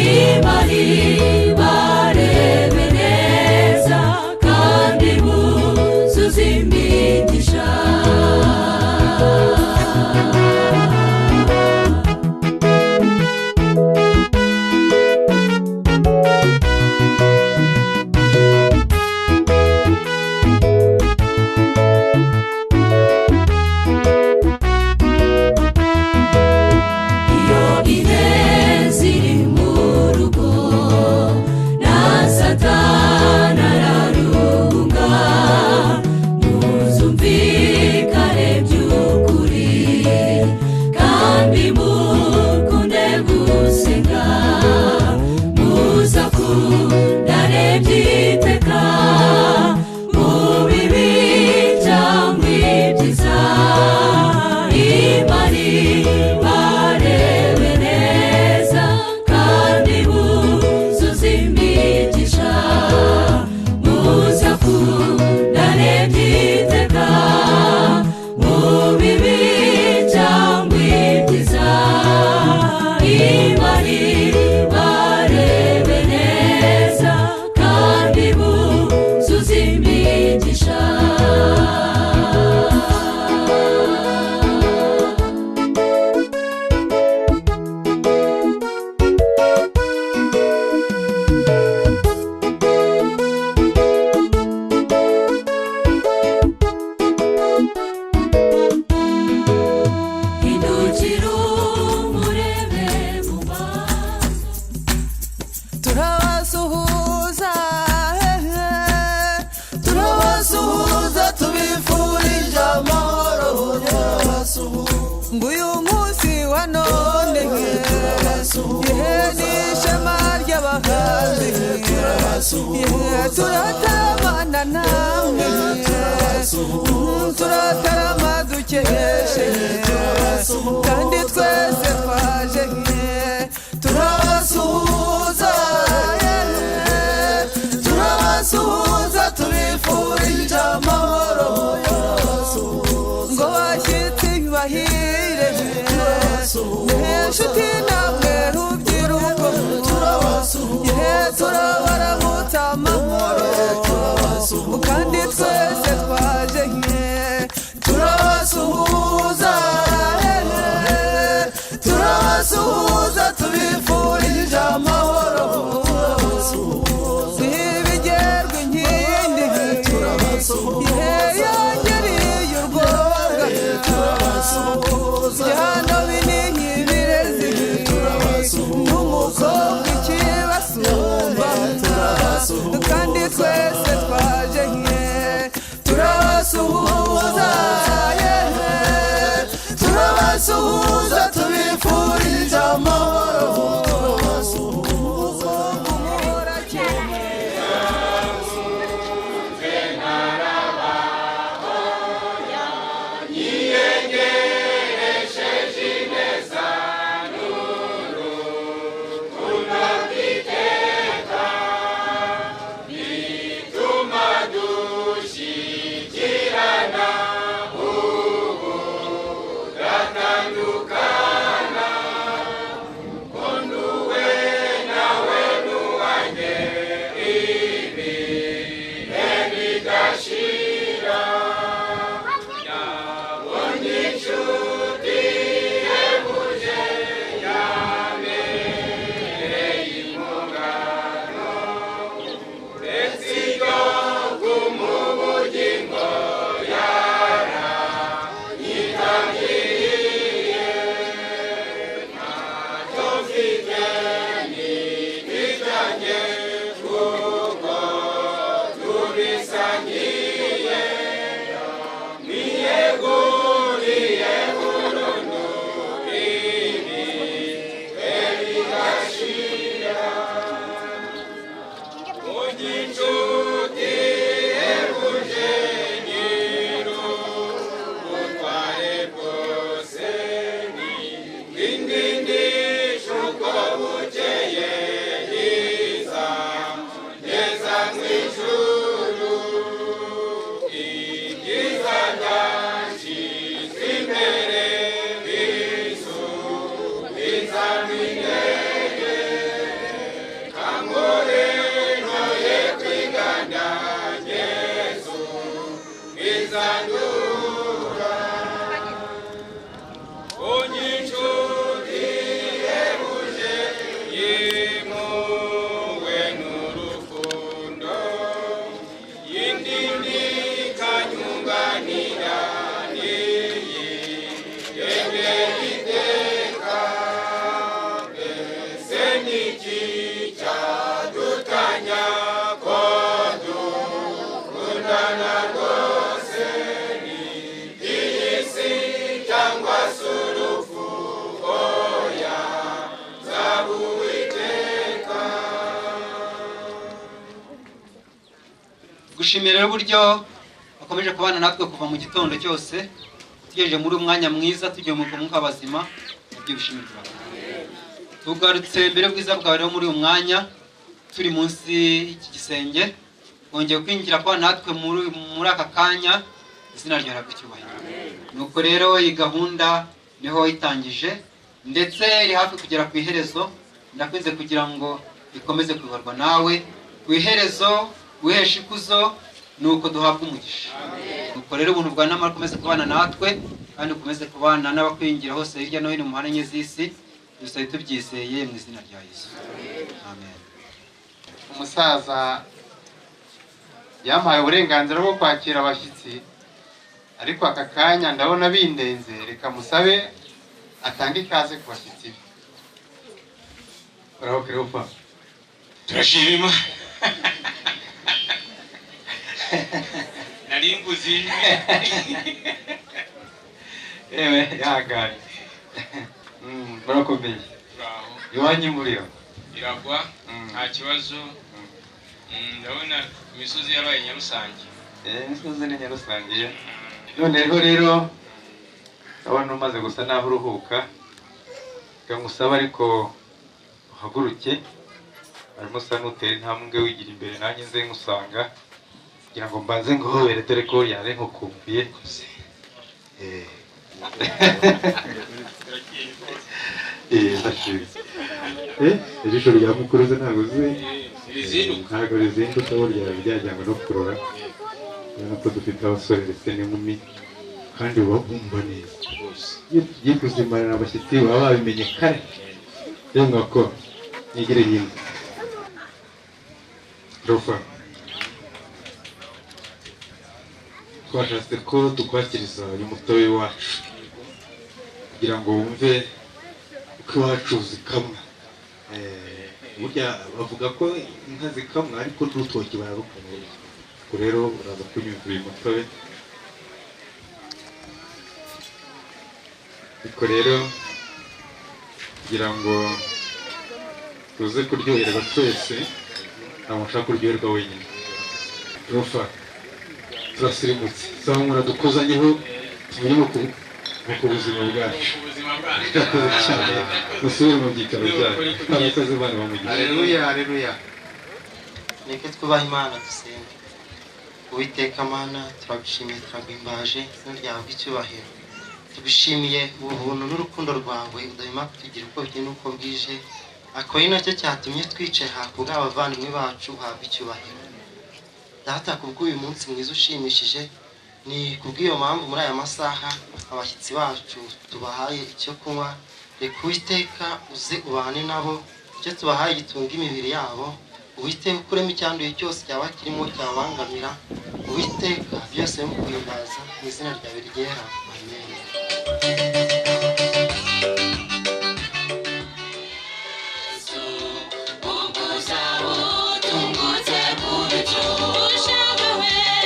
Imana barebe neza kandi buzuze imigisha. Iyo ineza iri mu rugo na Satani ararunga, muzumvikane by'ukuri kandi mukunde gusenga, muzakundane by'iteka mu bibi cyangwa ibyiza. Imana barebe neza kandi buzuze imigisha, muzakundane by'iteka mu bibi cyangwa ibyiza. Imana barebe neza kandi buzuze imigisha. Hindukira umurebe mu maso. Turabasuhuza, turabasuhuza, tubifurije amahoro. Turabasuhuza ngo uyu munsi wa none yehe ni ishema ry'abahanzi, yehe turataramana namwe, turatarama dukeshe kandi twese twaje. Turabasuhuza, turabasuhuza, tubifurije amahoro. Ngo bashyitsi bahire, inshuti namwe rubyiruko, yehe turabaramutsa amahoro kandi twese twaje. Turabasuhuza, turabasuhuza, tubifurije amahoro. Ntibigerwa inkindi yehe yongereye urwoga, byano binini birezi n'umukobwa ikibasumba kandi twese twaje. Turabasuhuza, turabasuhuza, tubifurije amahoro. Imbere, bisu, bizamine. Onyincuti ihebuje y'impuhwe n'urukundo, y'indindi ikanyunganira n'iyi iteka. Mbese ni iki cyadutanya ko dukundana rwose? Ni iyi si cyangwa se urupfu? Oya, nzaba Uwiteka. Gushimira rero uburyo bakomeje kubana natwe kuva mu gitondo cyose, tugejeje muri uyu mwanya mwiza, tugiye mu mwuka bazima, nabyo bishimirwa. Tugarutse mbere y'ubwiza bwawe rero muri uyu mwanya, turi munsi y'iki gisenge, wongeye kwinjira kuba natwe muri aka kanya, izina ryawe rihabwe icyubahiro. Nuko rero iyi gahunda niho wayitangije, ndetse iri hafi kugera ku iherezo. Ndakwinze kugira ngo ikomeze kuyoborwa nawe ku iherezo, wiheshe ikuzo, nuko duhabwe umugisha. Nuko rero ubuntu bwa namara ukomeze kubana natwe, kandi ukomeze kubana n'abakwingira hose hirya no hino mu mpande enye z'isi. Dusabe tubyizeye mu izina rya Yesu, amen. Umusaza yampaye uburenganzira bwo kwakira abashyitsi, ariko aka kanya ndabona bindenze. Reka musabe atange ikaze ku bashyitsi be. Uraho Cleopa? Turashima Imana. Nari mbuze ijwi. Ewe, yahanganye. Murakomeye? Turaho. Iwanyu imvura Iragwa, nta kibazo. Ndabona imisozi yabaye nyarusange. Imisozi ni nyarusange. Noneho rero ndabona umaze gusa naho uruhuka, reka ngusaba ariko uhaguruke, harimo usa n'utera intambwe wigira imbere, nanjye nze nkusanga kugira ngo mbanze nguhobere, dore ko yare nkukumbuye. Ndashimye. Ijisho rya mukuruze ntabwo uzi Rizinduka. Ntabwo rizinduka, burya ryajyanywe no kurora. Urabona ko dufite abasore ndetse n'inkumi, kandi baba bumva neza. Iyo tugiye kuzimarira abashyitsi baba babimenye kare. Rero nkako nigire hino. Rufa, twashatse ko tukwakiriza uyu mutobe wacu kugira ngo wumve uko iwacu zikamwa. Burya bavuga ko inka zikamwa, ariko n'urutoki bararukama. Ubwo rero uraza kunyumvira uyu mutobe. Ariko rero kugira ngo tuze kuryoherwa twese, ntabwo nshaka kuryoherwa wenyine. Rufa, turasirimutse, saba muradukozanyeho tumenye no ku buzima bwacu. Ubuzima bwacu. Murakoze cyane, musubire mu byicaro byanyu. Murakoze, Imana ibahe. Haleluya, haleluya. Reka twubahe Imana dusenge. Uwiteka Mana, turagushimiye, turaguhimbaje, izina ryawe ry'icyubahiro. Tugushimiye ubuntu n'urukundo rwawe udahwema kutugira uko bukeye n'uko bwije, akaba ari nacyo cyatumye twicaye aha kubw'abavandimwe bacu, uhabwa icyubahiro. Data, kubw'uyu munsi mwiza ushimishije, ni kubw'iyo mpamvu muri aya masaha abashyitsi bacu tubahaye icyo kunywa. Reka Uwiteka uze ubane nabo, icyo tubahaye gitunga imibiri yabo. Uwiteka ukuremo icyanduye cyose cyaba kirimo cyabangamira. Uwiteka byose muguhimbaza mu izina ryawe ryera, amen. Utungutse ku bicu,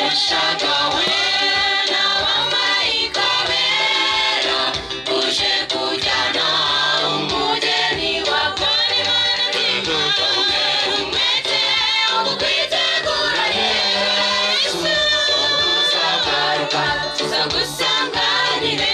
ushagawe n'abamarayika bera, uje kujyana umugeni wawe. Umwete wo kukwitegura Yesu, uzagaruka tuzagusanganire.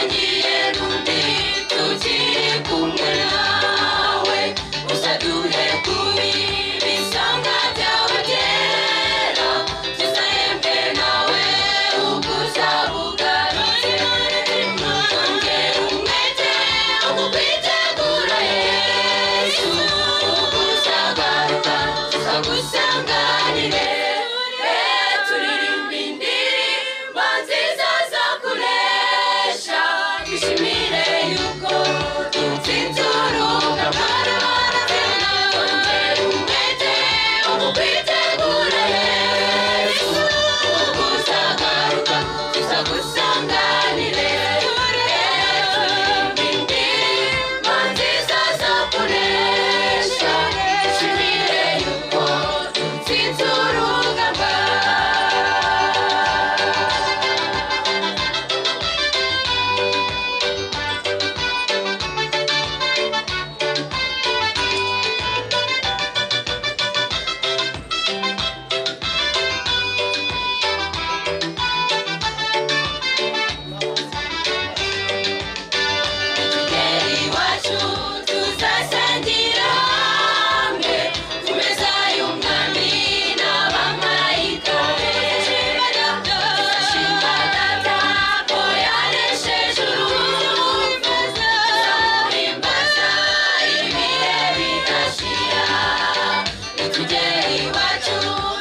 Dusangiye n'undi tukiri kumwe nawe, uzaduhe kubi bisanga byawe byera, tuzahembe nawe ubwo uzabugarutse. Twongere umwete wo kukwitegura Yesu, ubwo uzagaruka tuzagusanganire. Turirimba indirimbo nziza zo kunesha, twishimire yuko dutsinze urugamba. Twongere umwete wo kukwitegura Yesu, ubwo uzagaruka tuzagusanganire. Turirimba indirimbo nziza zo kunesha, twishimire yuko dutsinze urugamba. Tugere iwacu tuzasangira hamwe ku meza y'umwami n'abamarayika bera. Tuzashima Data ko yanesheje urupfu, tuzamuhimbaza ibihe bidashira. Nitugera iwacu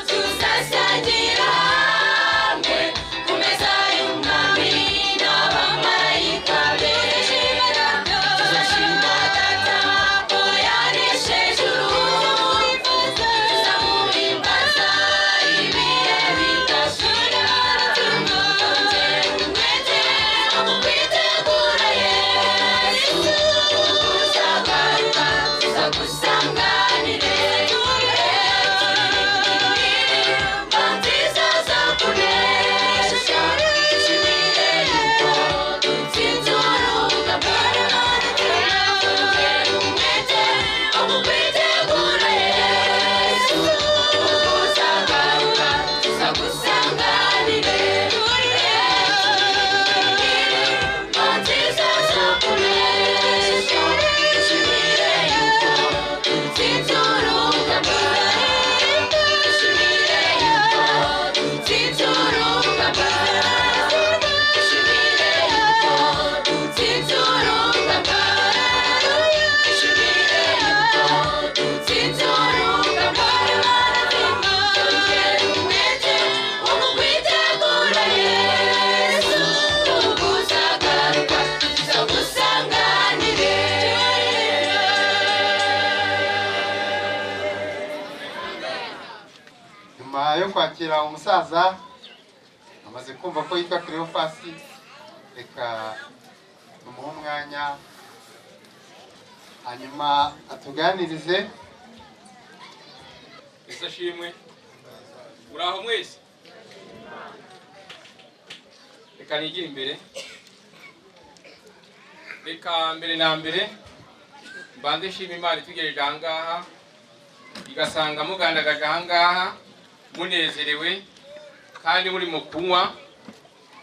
tuzasangira hamwe ku meza y'umwami n'abamarayika bera. Tuzashima Data ko yanesheje urupfu, tuzamuhimbaza ibihe bidashira. Twongere umwete wo kukwitegura Yesu, ubwo uzagaruka tuzagusanganire. Turirimba indirimbo nziza zo kunesha, dushimire yuko dutsinze urugamba. Twongere umwete wo kukwitegura Yesu, ubwo uzagaruka tuzagusanganire. Turirimba indirimbo nziza zo kunesha, dushimire yuko dutsinze urugamba. Dushimire yuko dutsinze urugamba. Dushimire yuko dutsinze urugamba. Dushimire yuko dutsinze urugamba. Twongere umwete wo kukwitegura Yesu, ubwo uzagaruka tuzagusanganire. Nyuma yo kwakira umusaza amaze kumva ko yitwa Cleophas, reka tumuhe umwanya hanyuma atuganirize. Ese ashimwe, uraho mwese. Reka nigire imbere. Reka mbere na mbere mbanze nshima Imana itugejeje aha ngaha, igasanga mugandagaje aha ngaha munezerewe kandi muri mu kunywa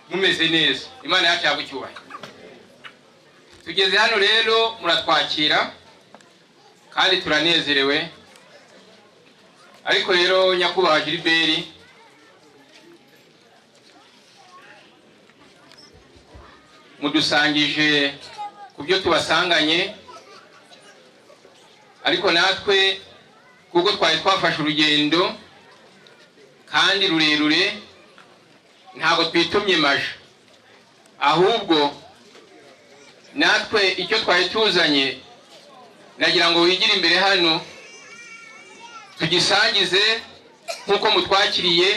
mumeze neza. Imana yacu yahabwe icyubahiro. Tugeze hano rero muratwakira kandi turanezerewe. Ariko rero nyakubahwa Gilbert, mudusangije ku byo tubasanganye, ariko natwe kuko twari twafashe urugendo kandi rurerure, ntabwo twitumye maja, ahubwo natwe icyo twari tuzanye nagira ngo wigire imbere hano tugisangize nk'uko mutwakiriye.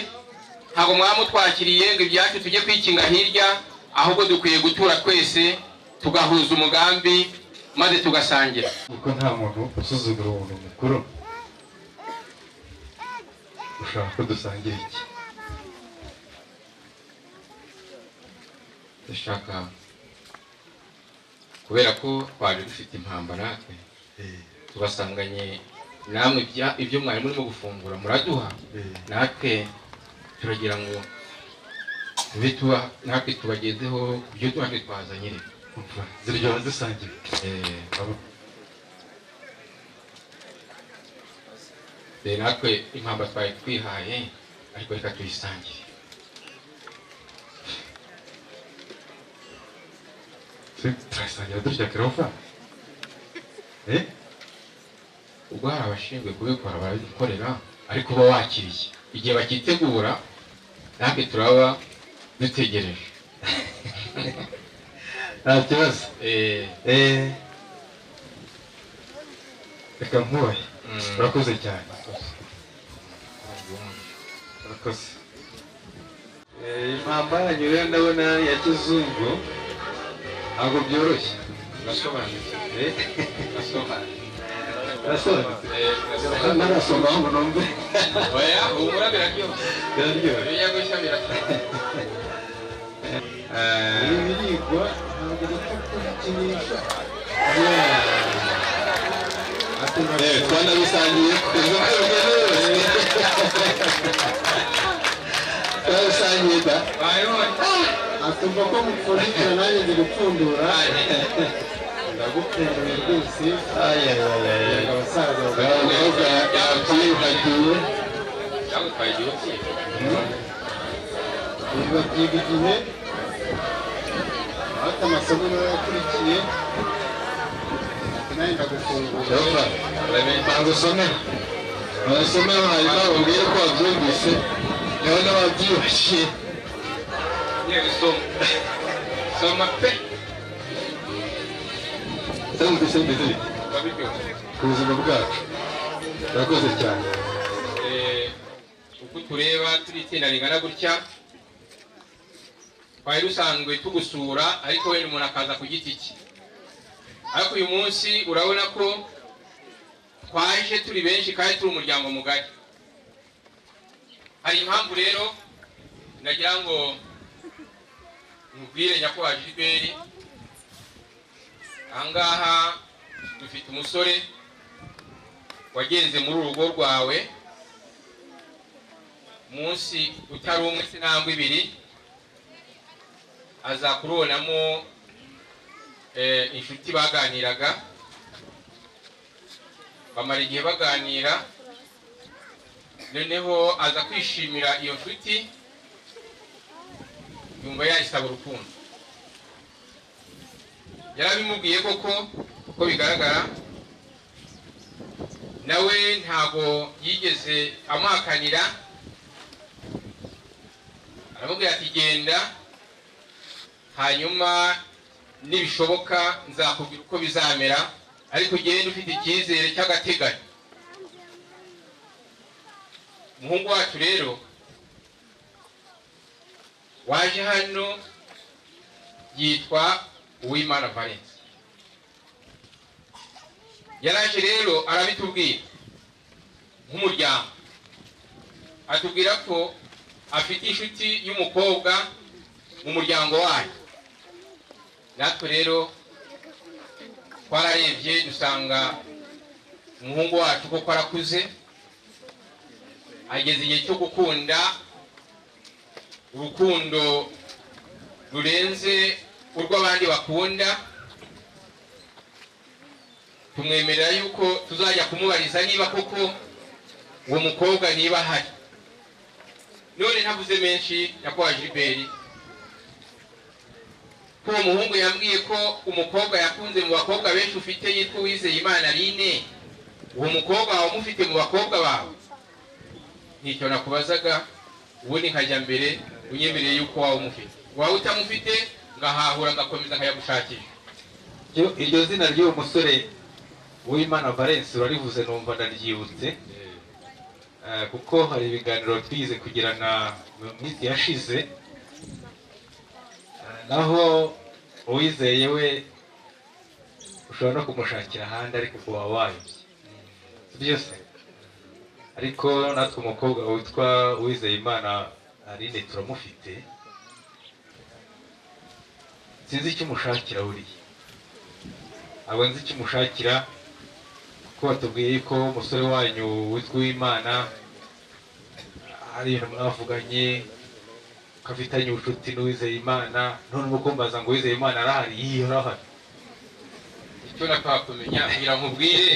Ntabwo mwaba mutwakiriye ngo ibyacu tujye kwikinga hirya, ahubwo dukwiye gutura twese tugahuza umugambi maze tugasangira. Kuko nta muntu usuzugura umuntu mukuru. Ushaka ko dusangira iki? Ndashaka, kubera ko twari dufite impamba natwe tubasanganye namwe ibyo mwari murimo gufungura muraduha, natwe turagira ngo Tube tuba natwe tubagezeho ibyo natwe twazanye. Ziryoha zisangiwe. Natwe impamba twari twihaye ariko reka tuyisangire. Turayisangira dutya Kerofa? Ubwo hari abashinzwe kubikora barabikorera, ariko uba wakiriye igihe bakitegura, natwe turaba dutegereje. Nta kibazo. Reka nkubahe. Urakoze cyane. Urakoze. Impamba yanyu rero ndabona ya kizungu ntabwo byoroshye. Urasobanutse. Urasobanutse. Narasoma ngo numve. Oya, humura biraryoshye. Biraryoshye. Bijya gushya biraryoshye. Ibi birigwa ntabwo bapfa kubikinisha. Twanabisangiye kugeza uko bigeze. Twanabisangiye da. Atumva ko mupfundikira nanjye nzi gupfundura. Ndagupfunduye rwose. Abasaza yabyiyuhagiye. Byagutwaye igihe ki? Biba byiga igihe. Abafite amasomo nawe yakurikiye. Nanjye ndagufungura. Ntabwo usome hanyuma ubwire ko wabyumvise. Ndabona wabyiyuhagiye. Soma. Soma pe. Wumvise bimeze bite ku buzima bwacu? Urakoze cyane. Uko tureba turi itsinda ringana gutya, twari dusanzwe tugusura ariko wenda umuntu akaza ku giti cye, ariko uyu munsi urabona ko twaje turi benshi kandi turi umuryango mugari. Hari impamvu rero nagira ngo mubwire nyakubahwa Gilbert. Ahangaha dufite umusore wagenze muri urugo rwawe munsi utari umwe se nangwa ibiri, aza kurubonamo inshuti baganiraga, bamara igihe baganira, noneho aza kwishimira iyo nshuti yumva yayisaba urukundo. Yarabimubwiye koko uko bigaragara, nawe ntago yigeze amuhakanira, aramubwira ati genda hanyuma nibishoboka nzakubwira uko bizamera, ariko ugende ufite icyizere cy'agateganyo. Umuhungu wacu rero waje hano yitwa Uwimana Valence. Yaraje rero arabitubwira nk'umuryango, atubwira ko afite inshuti y'umukobwa mu muryango wayo. Natwe rero twararebye dusanga umuhungu wacu koko arakuze, ageze igihe cyo gukunda urukundo rurenze urw'abandi bakunda. Tumwemerera yuko tuzajya kumubariza niba koko uwo mukobwa niba ahari. None ntavuze menshi nyakubahwa Gilbert, ko uwo muhungu yambwiye ko umukobwa yakunze mu bakobwa benshi ufite yitwa Uwizeyimana Aline, uwo mukobwa wawe umufite mu bakobwa bawe? Nicyo nakubazaga, ubundi nkajya mbere unyemereye yuko wawe umufite, wawe utamufite ngahahura ngakomeza nkayagushakisha. Iryo zina ry'uwo musore Uwimana Valence urarivuze numva ndaryibutse, kuko hari ibiganiro twize kugirana mu minsi yashize, naho uwizeye we ushobora no kumushakira ahandi ariko ubwo waba wayobye byose. Ariko natwe umukobwa witwa Uwizeyimana Aline turamufite, sinzi icyo umushakira buriya, ntabwo nzi icyo umushakira, kuko batubwiye ko umusore wanyu witwa Uwimana hari ibintu mwavuganye Kafitanye ubucuti n'Uwizeyimana, none umukumbaza ngo Uwizeyimana arahari, yiyo arahari. Icyo nashaka kumenya kugira nkubwire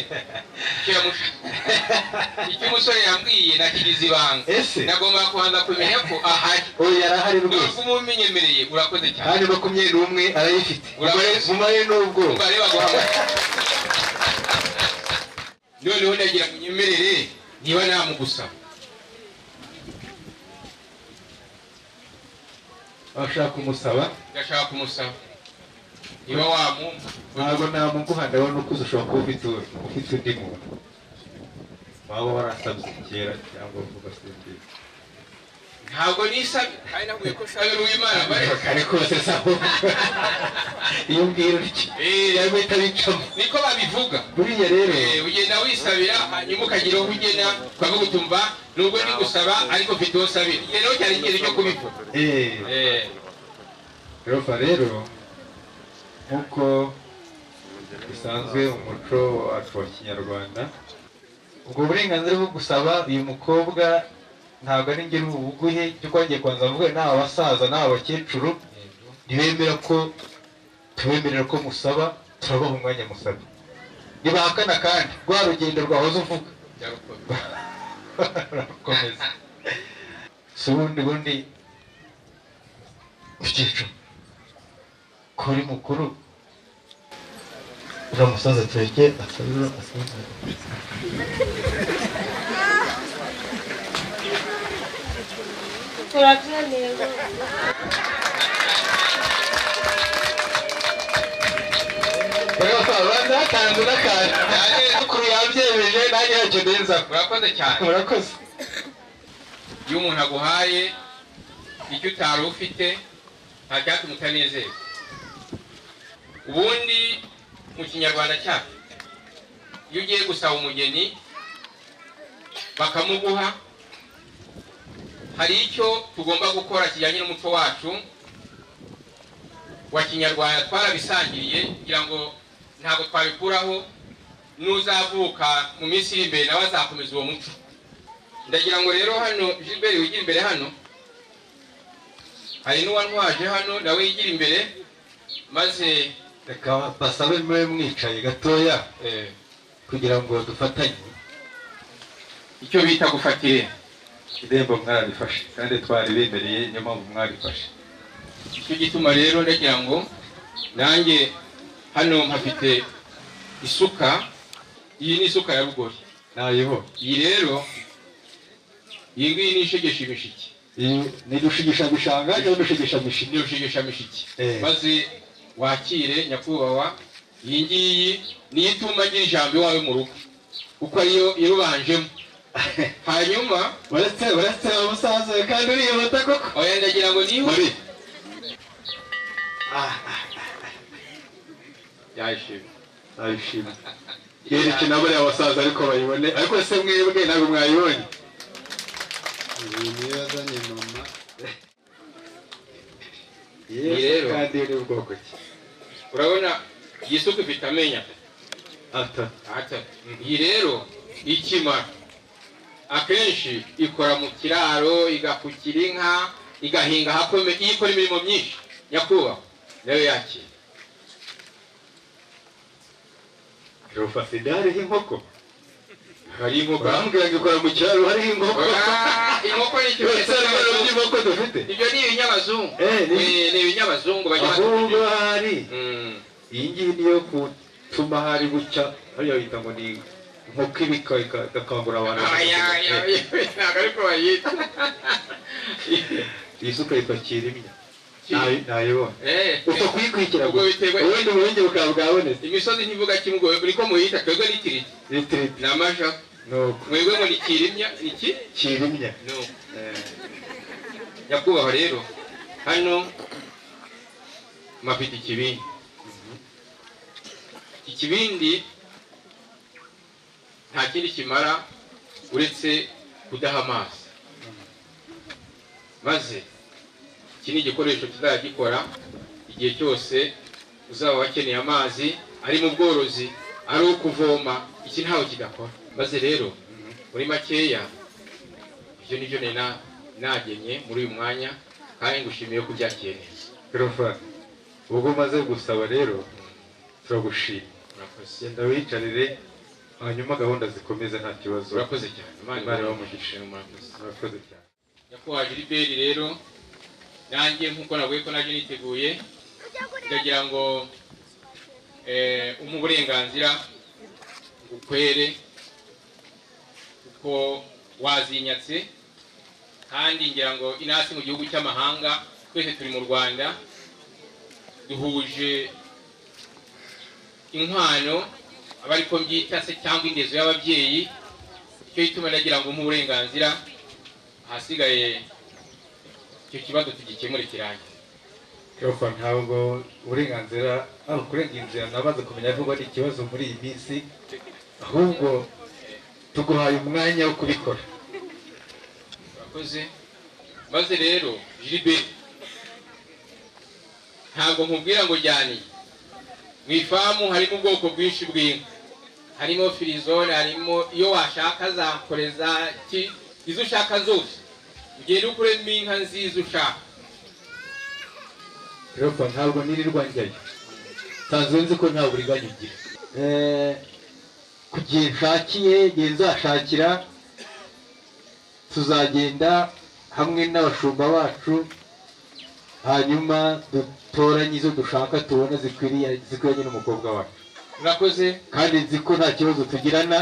icyo umusore yambwiye nakigize ibanga. Nagomba kubanza kumenya ko ahari. Oya arahari rwose. Nubwo umumenyemereye urakoze cyane. Kandi 21 arayifite. Mumare n'ubwo. Mbareba guhamagara. Noneho ndagira ngo unyemerere niba namugusaba. Ashaka kumusaba? Ndashaka kumusaba. Niba wamumpa. Ntabwo namuguha, ndabona ukuze ushobora kuba ufite undi muntu. Waba warasabye kera cyangwa uvuga simbizi. Ntabwo nisabye, kandi nakubwiye ko nsabira Uwimana bare. Ariko se saho. Iyo umbwira utyo, yahita bicamo. Niko babivuga. Buriya rero ugenda wisabira hanyuma ukagira aho ugena ukavuga utumva nubwo ndi gusaba ariko mfite uwo nsabira. Rero cyari igihe cyo kubivuga. Rofa rero nkuko bisanzwe umuco wacu wa Kinyarwanda, ubwo burenganzira bwo gusaba uyu mukobwa ntabwo ari njye ubuguhe, cyo kwagiye kwanza mvuge n'aba basaza n'aba bakecuru ntibemera ko tubemerera ko musaba, turabaha umwanya musaba. Nibahakana kandi rwa rugendo rwahoze uvuga rurakomeza. Si ubundi bundi mukecuru ko uri mukuru uriya musaza tureke asabira asabira. Turabyemeye. Batanze n'akantu kuru yabyemeje nanjye ntacyo ndenza. Murakoze cyane. Murakoze. Iyo umuntu aguhaye icyo utari ufite nta cyatuma utanezerwa. Ubundi mu Kinyarwanda cyacu iyo ugiye gusaba umugeni bakamuguha, hari icyo tugomba gukora kijyanye n'umuco wacu wa Kinyarwanda. Twarabisangiriye kugira ngo ntabwo twabikuraho, n'uzavuka mu minsi iri imbere nawe azakomeza uwo muco. Ndagira ngo rero hano Gilbert wigira imbere hano, hari n'uwantwaje hano nawe yigira imbere, maze reka basabe mube mwicaye gatoya kugira ngo dufatanye icyo bita gufatire. Irembo mwararifashe kandi twari bemereye, niyo mpamvu mwarifashe. Icyo gituma rero ndagira ngo nanjye hano mpafite isuka. Iyi ni isuka ya rugori. Nayibo. Iyi rero iyi ngiyi ni ishegesha imishiki. Ni dushigisha bishanga cyangwa dushigisha mishiki? Ni dushigisha mishiki. Maze wakire nyakubahwa, iyi ngiyi niyo ituma ngira ijambo iwawe mu rugo kuko ariyo irubanjemo. Hanyuma uretse umusaza kandi uriyobota koko. Oya ndagira ngo niho yayishima. Yayishima. Yereke nabo ya basaza ariko bayibone, ariko se mwebwe ntabwo mwayibonye. Iyi niyo yazanye mama. Rero kandi ni ubwoko ki? Urabona iyi suka ifite amenyo atatu. Iyi rero ikimara akenshi ikora mu kiraro, igakukira inka, igahinga hakomeye, ikora imirimo myinshi. Nyakubahwa nayo yakira. Rufasida hariho inkoko. Hari inkoko. Urambwira ngo ikora mu kiraro hariho inkoko. Inkoko ni ikimenyetso cy'inkoko dufite. Ibyo ni ibinyabazungu. Ni ibinyabazungu bajya ahubwo hari. Iyi ngiyi niyo gutuma hari gucya, hariya bita ngo ni inkoko ibika igakangura abantu. Ntabwo ariko bayita. Iyi suka yitwa Kirimya. Nayibona. Upfa kuyikurikira gusa. Ubundi ubundi bukaba bwabonetse. Imisozi ntivuga kimwe uriko muyita, twebwe ni Tiriti. Ni Tiriti. Ni amaja. Nuko. Mwebwe ngo ni Kirimya, ni iki? Kirimya. Nuko. Nyakubahwa rero hano mafite ikibindi. Ikibindi nta kindi kimara uretse kudaha amazi. Maze iki ni igikoresho kizajya gikora igihe cyose uzaba wakeneye amazi, ari mu bworozi, ari ukuvoma, iki ntawe kidakora. Maze rero muri makeya ibyo nibyo nagenye muri uyu mwanya. Kandi ngushimiye ko ubyakiye neza. Cleophas, ubwo umaze gusaba rero turagushima. Genda wiyicarire, hanyuma gahunda zikomeze nta kibazo. Urakoze cyane. Imana ibahe umugisha. Murakoze cyane. Nyakubahwa Gilbert, rero nanjye nk'uko navuye ko naje niteguye, ndagira ngo umpe uburenganzira ngukwere, kuko wazinyatse, kandi ngira ngo inasi mu gihugu cy'amahanga, twese turi mu Rwanda, duhuje inkwano, aba ariko mbyita se cyangwa indezo y'ababyeyi. Icyo gituma ndagira ngo umpe uburenganzira, ahasigaye icyo kibazo tugikemure kirangiye. Cleophas, ntabwo uburenganzira ari ukurenga inzira, nabaze kumenya ko ari ikibazo muri iyi minsi, ahubwo tuguhaye umwanya wo kubikora. Urakoze. Maze rero Gilbert, ntabwo nkubwira ngo jyaniye mu ifamu, harimo ubwoko bwinshi bw'inka, harimo firizone, harimo iyo washaka za koreza, izo ushaka zose, ugende ukuremo inka nziza ushaka. Cleophas, ntabwo nirirwa njyayo, nsanzwe nzi ko nta buriganya ugira. Ku gihe nshakiye, igihe nzashakira, tuzagenda hamwe n'abashumba bacu, hanyuma dutoranye izo dushaka tubona zikwiranye n'umukobwa wacu. Murakoze. Kandi nzi ko nta kibazo tugirana,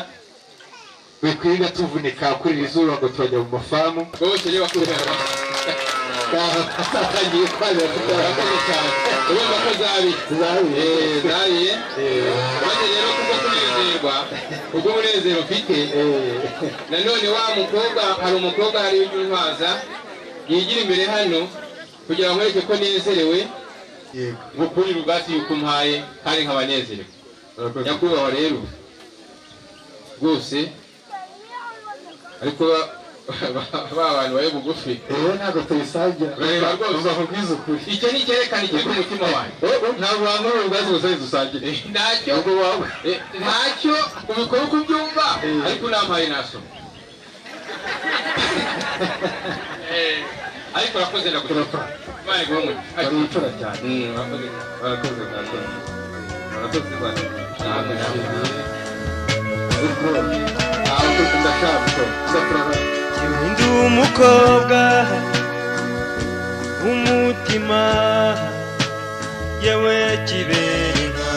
wikwiga tuvunika kuri iri zuba ngo turajya mu mafamu. Rwose niba atangiye kwabira. Murakoze cyane. Urumva ko zabiye, zabiye. Maze rero kubwo kunezerwa, ubwo umunezero mfite, nanone wa mukobwa, hari umukobwa hari ujya yigira imbere hano kugira ngo nkwereke ko nezerewe, ngukurire ubwatsi yuko umpaye, kandi nkaba nezerewe. Nyakubahwa rero rwose, ariko ba bantu bari bugufi rero ntabwo tubisangira. Urareba rwose. Uzakubwiza ukuri. Icyo ni icyerekana ikiri ku mutima wanjye. Ntabwo wamara ubwatsi gusa dusangire. Ntacyo, ntacyo ubikora uko ubyumva, ariko unampaye nasoma. Ariko urakoze, ndagushimira. Imana iguhe umugisha. Wari imfura cyane. Urakoze. Urakoze, murakoze. Murakoze Imana. Ndagushimiye. Ariko ntabwo ndashaka ndakora. Ndi umukobwa w'umutima, yewe kibera inka.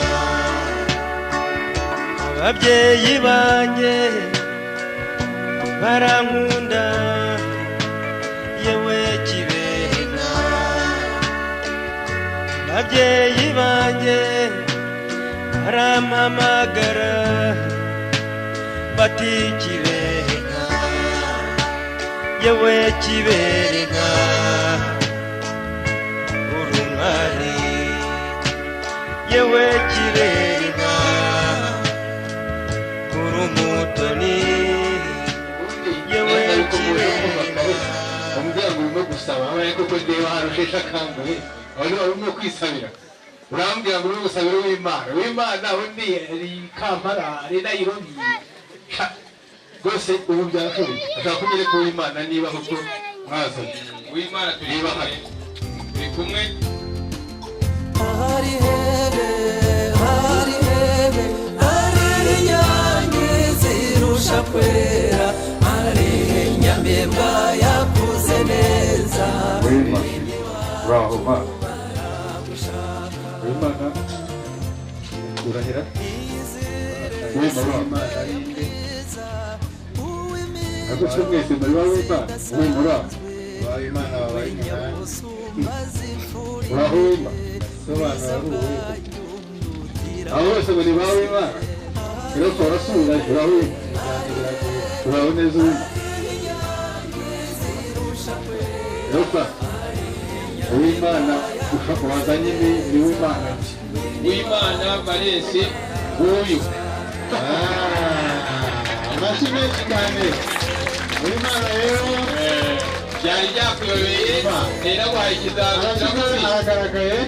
Ababyeyi banjye barankunda, yewe kibera inka. Ababyeyi banjye barampamagara bati kibera inka, yewe kibera inka, uri umwari, yewe kibera inka, uri umutoni, yewe kibera inka. Umbwira ngo urimo gusaba, ariko ko ndeba hano usheshe akanguhe, abantu barimo kwisabira. Urambwira ngo urimo gusabira uw'Imana, uw'Imana undi ari Kampala, ari Nairobi. Rwose ubu byarashoboye. Ashaka kunyereka uw'Imana niba koko mwazanye. Uw'Imana turi kumwe, turi kumwe. Hari hebe, hari hebe, hari inyange zirusha kwera, hari inyamibwa yakuze neza. Uraho ma. Uw'Imana urahira. Uw'Imana ariko se mwese muri ba Uwimana, Uwimana uraho. Uwimana wabaye umunani. Uraho Uwimana. Sobanura ari uwuhe? Abo bose muri ba Uwimana. Rero turasubira, uraho Uwimana. Uraho neza Uwimana. Rero Uwimana wazanye ni Uwimana. Uwimana Valens nguyu. Amashyi menshi cyane. Uwimana rero byari byakuyobeye, rero guhaye ikizamini. Aragaragaye.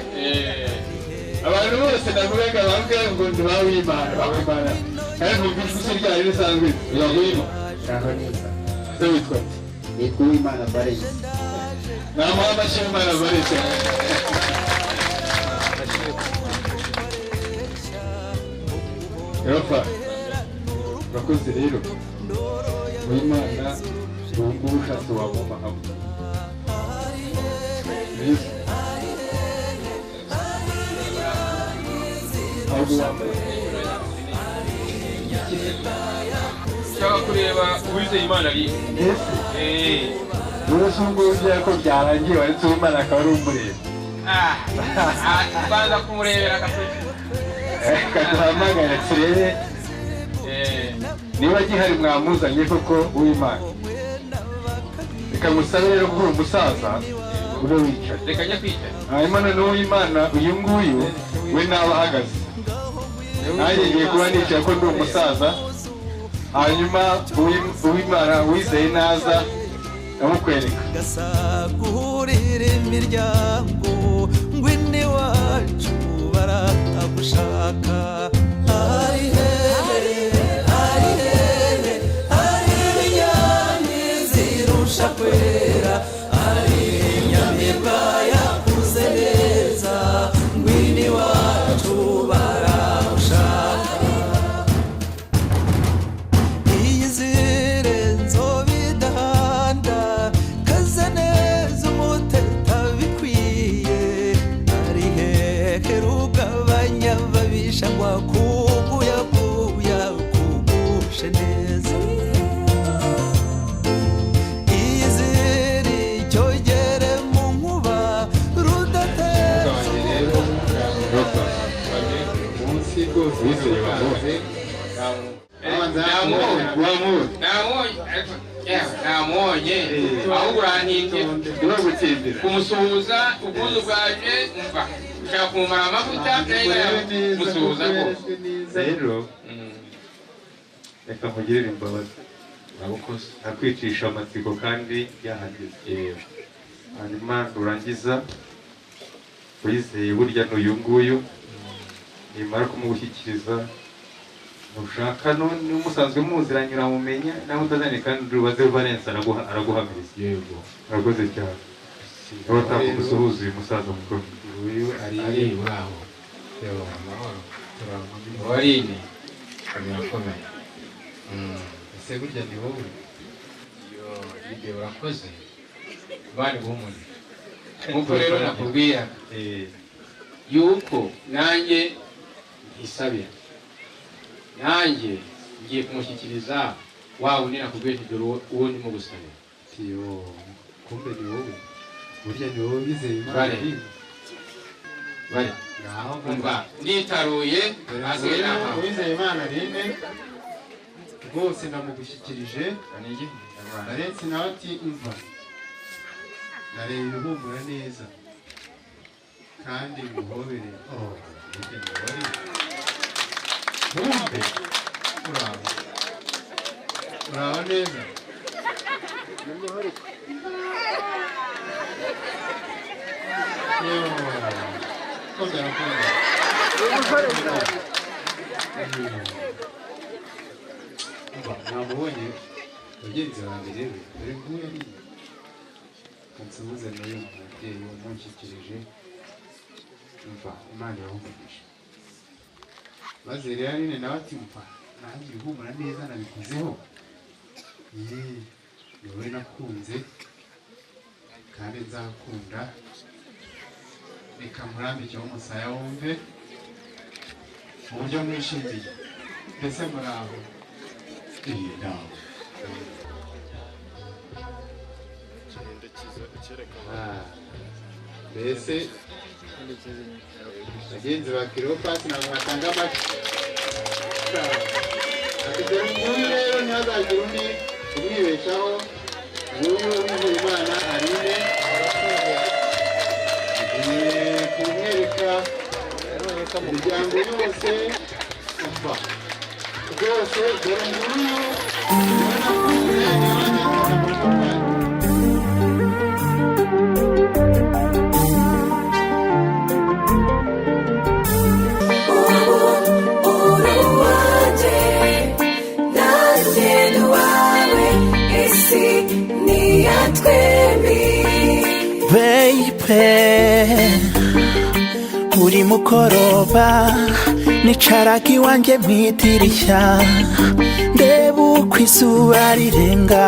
Abantu bose ndavugaga bambwira ngo ndi ba Uwimana, ba Uwimana. Kandi numva ijwi ryayo risanzwe. Uraho Uwimana. Uraho neza. Se witwa nde? Nitwa Uwimana Valens. Namuha amashyi y'Imana baretse. Rafa, urakoze rero. Uwimana ubu ngubu ushatse wamumpa hamwe. Mbese ahubwo wambaye Ushaka kureba Uwizeyimana ari? Ese wowe se ubwo ubyara ko byarangiye, waretse Uwimana akaba ari umureba? Banza kumurebera agatoki. Reka duhamagare turebe niba gihari, mwamuzanye koko Uwimana. Reka musabe rero ko uri umusaza ube wicaye. Reka njye kwicara. Hanyuma noneho Uwimana uyu nguyu we naba ahagaze, nanjye ngiye kuba nicaye ko ndi umusaza. Hanyuma Uwimana wizeye naza ndamukwereka. Guhurira imiryango, ngwino iwacu baragushaka. Ari hehe, ari hehe, ari inyange zirusha kwera, ari inyamibwa yakuze neza, ngwino iwacu baragushaka. Iyizire nzobe idahanda, kaze neza umuteta bikwiye, ari hehe rugabanya babisha ngo akuguyaguya kugushe neza. Iyizire icyogere mu nkuba rudateza. Wanjye rero Rafa, Munsi rwose. Wizeye wamubonye? Namubonye. Wamubonye? Namubonye ariko yewe namubonye, ahubwo urantinze. Ntibagutindira. Kumusuhuza ubwuzu bwaje, umva ushaka kumumara amavuta neza, musuhuza rwose. Rero reka nkugirire imbabazi, akwicisha amatsiko kandi yahageze. Hanyuma nurangiza, wizeye burya n'uyu nguyu, nimara kumugushyikiriza, nushaka n'umusanzwe muziranye uramumenya, nawe utazanye kandi ubaze Valence araguhamiriza. Yego. Urakoze cyane. Niba utakugusuhuza uyu musaza mukuru. Uyu ari Ari uraho? Yo. Amahoro. Turaho. Warine birakomeye. Ese burya ni wowe? Yo Libe, urakoze, bari guhumuriza nkuko rero nakubwira yuko nanjye ntisabira, nanjye ngiye kumushyikiriza wa wundi nakubwiye nti dore uwo ndimo gusabira. Yo, kumbe ni wowe, burya ni wowe wizeye Imana. Vale. Aline. Bari Ngaho. Umva, nditaruye, hasigaye nahawe. Uwizeye Imana Aline rwose ndamugushyikirije. Valence nawe ati umva, ndareba ibihumura neza kandi nguhobere. Oh, burya ni wowe, kumbe uraho, uraho neza. Yo, komera komera. Umva, namubonye bagenzi banjye rero, dore nguyu ari kansuhuze n'uyu mubyeyi umunshyikirije. Umva, Imana irahumugisha. Maze rero Aline nawe ati umva, nanjye ibihumura neza nabikozeho. Yee, ni wowe nakunze kandi nzakunda. Reka nkurambikeho umusaya wumve uburyo mwishimiye. Mbese muraho? Iyi nawe. Mbese bagenzi ba Cleopas ntabwo batanga amashyi. Ati dore nguyu rero, ntihazagire undi umwibeshaho, nguyu wizeye Imana Aline, agiye kumwereka imiryango yose. Umva rwose, dore nguyu niwe nakunze, niwe nageze mu rugo rwanjye. Uruwanjye nanjye ni uwawe, isi ni iya twembi. Baby, buri mugoroba nicaraga iwanjye mu idirishya, ndeba uko izuba rirenga,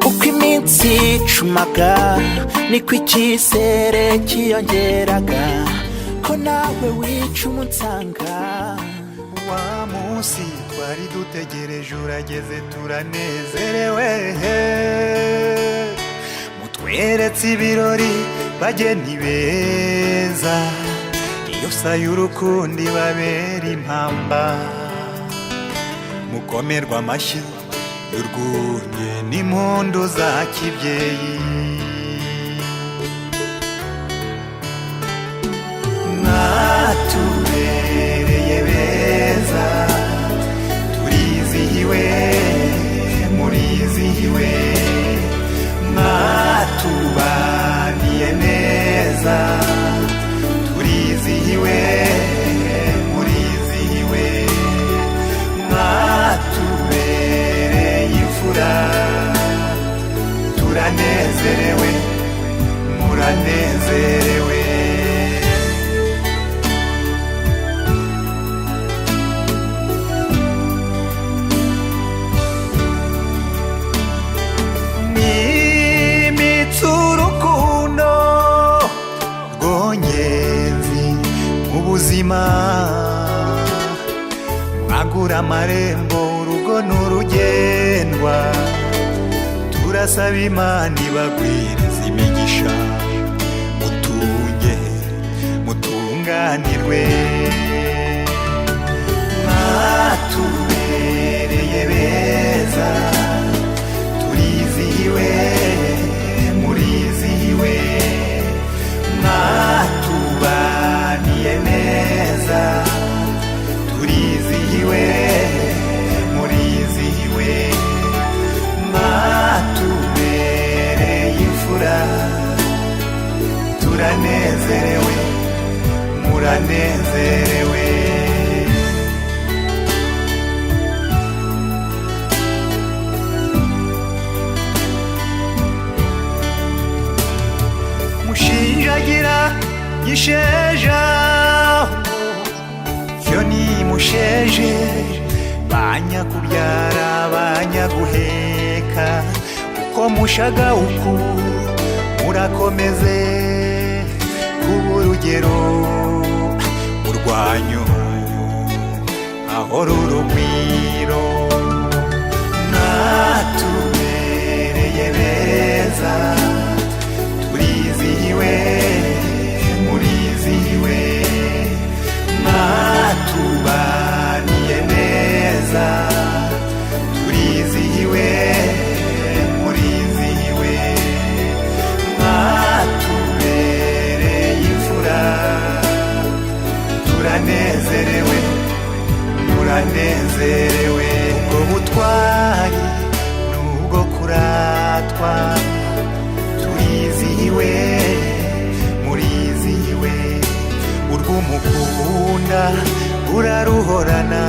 uko iminsi icumaga niko icyizere cyiyongeraga ko nawe wica umunsanga. Wa munsi twari dutegereje urageze, turanezerewe. Mutweretse ibirori, bageni beza. Iyo sa y'urukundo ibabera impamba, mukomerwa amashyi y'urwunge n'impundu za kibyeyi. Mwatubereye beza, turizihiwe, murizihiwe. Mwatubaniye neza, turizihiwe, murizihiwe. Mwatubereye imfura, turanezerewe, muranezerewe. Nimitse urukundo rwongenzi mu buzima, mwagura amarembo, urugo n'urugendwa. Turasaba Imana ibagwiriza imigisha, mutunge mutunganirwe. Mwatubereye beza, turizihiwe, murizihiwe. Mwatubaniye neza, turizihiwe, murizihiwe. Mwatubereye imfura, turanezerewe, muranezerewe. Mushinjagira gisheja, cyo ni musheje, banyakubyara banyaguheka. Uko mushaga uku murakomeze kuba urugero, urwanyu ahora urugwiro. Mwatubereye beza, turizihiwe, murizihiwe. Mwatubaniye neza, turizihiwe, murizihiwe. Mwatubereye imfura, turanezerewe, muranezerewe. Ubwo butwari nubwo kuratwa, turizihiwe, murizihiwe. Urw'umukunda uraruhorana,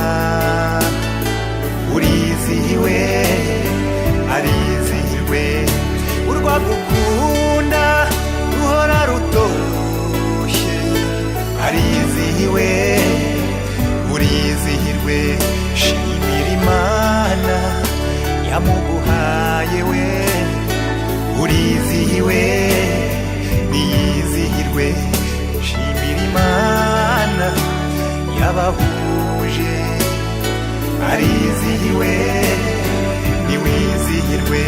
urizihiwe, arizihiwe. Urwagukunda ruhora rutoshye, arizihiwe, urizihirwe. Shimira Imana yamuguhaye we, urizihiwe, niyizihirwe. Shimira Imana yabahuje, arizihiwe, niwizihirwe.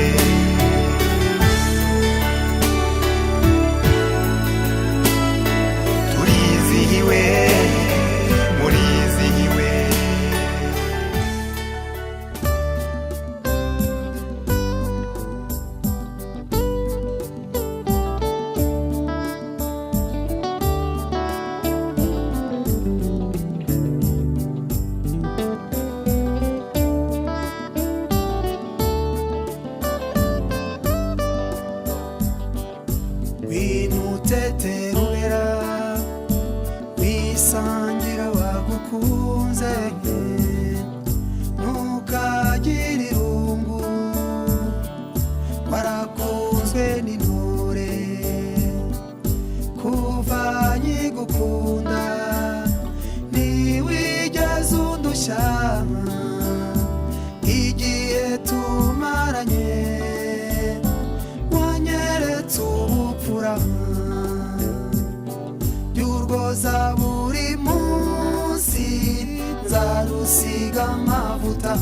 Turizihiwe, murizihiwe. Nzakubeshya, igihe tumaranye wanyeretse ubupfura by'urwoza buri munsi, nzarusiga amavuta,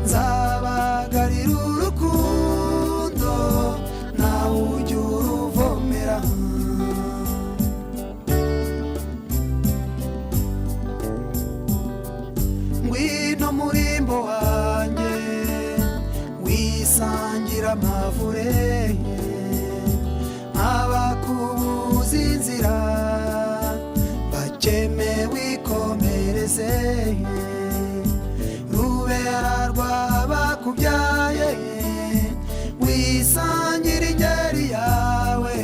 nzabagarira urukundo nawe ujya uruvomera. Ngwino murimbo wanjye wisangira amavure, abakubuza inzira bakeme wikomereze, rubera rwabakubyaye wisangira ingeri yawe,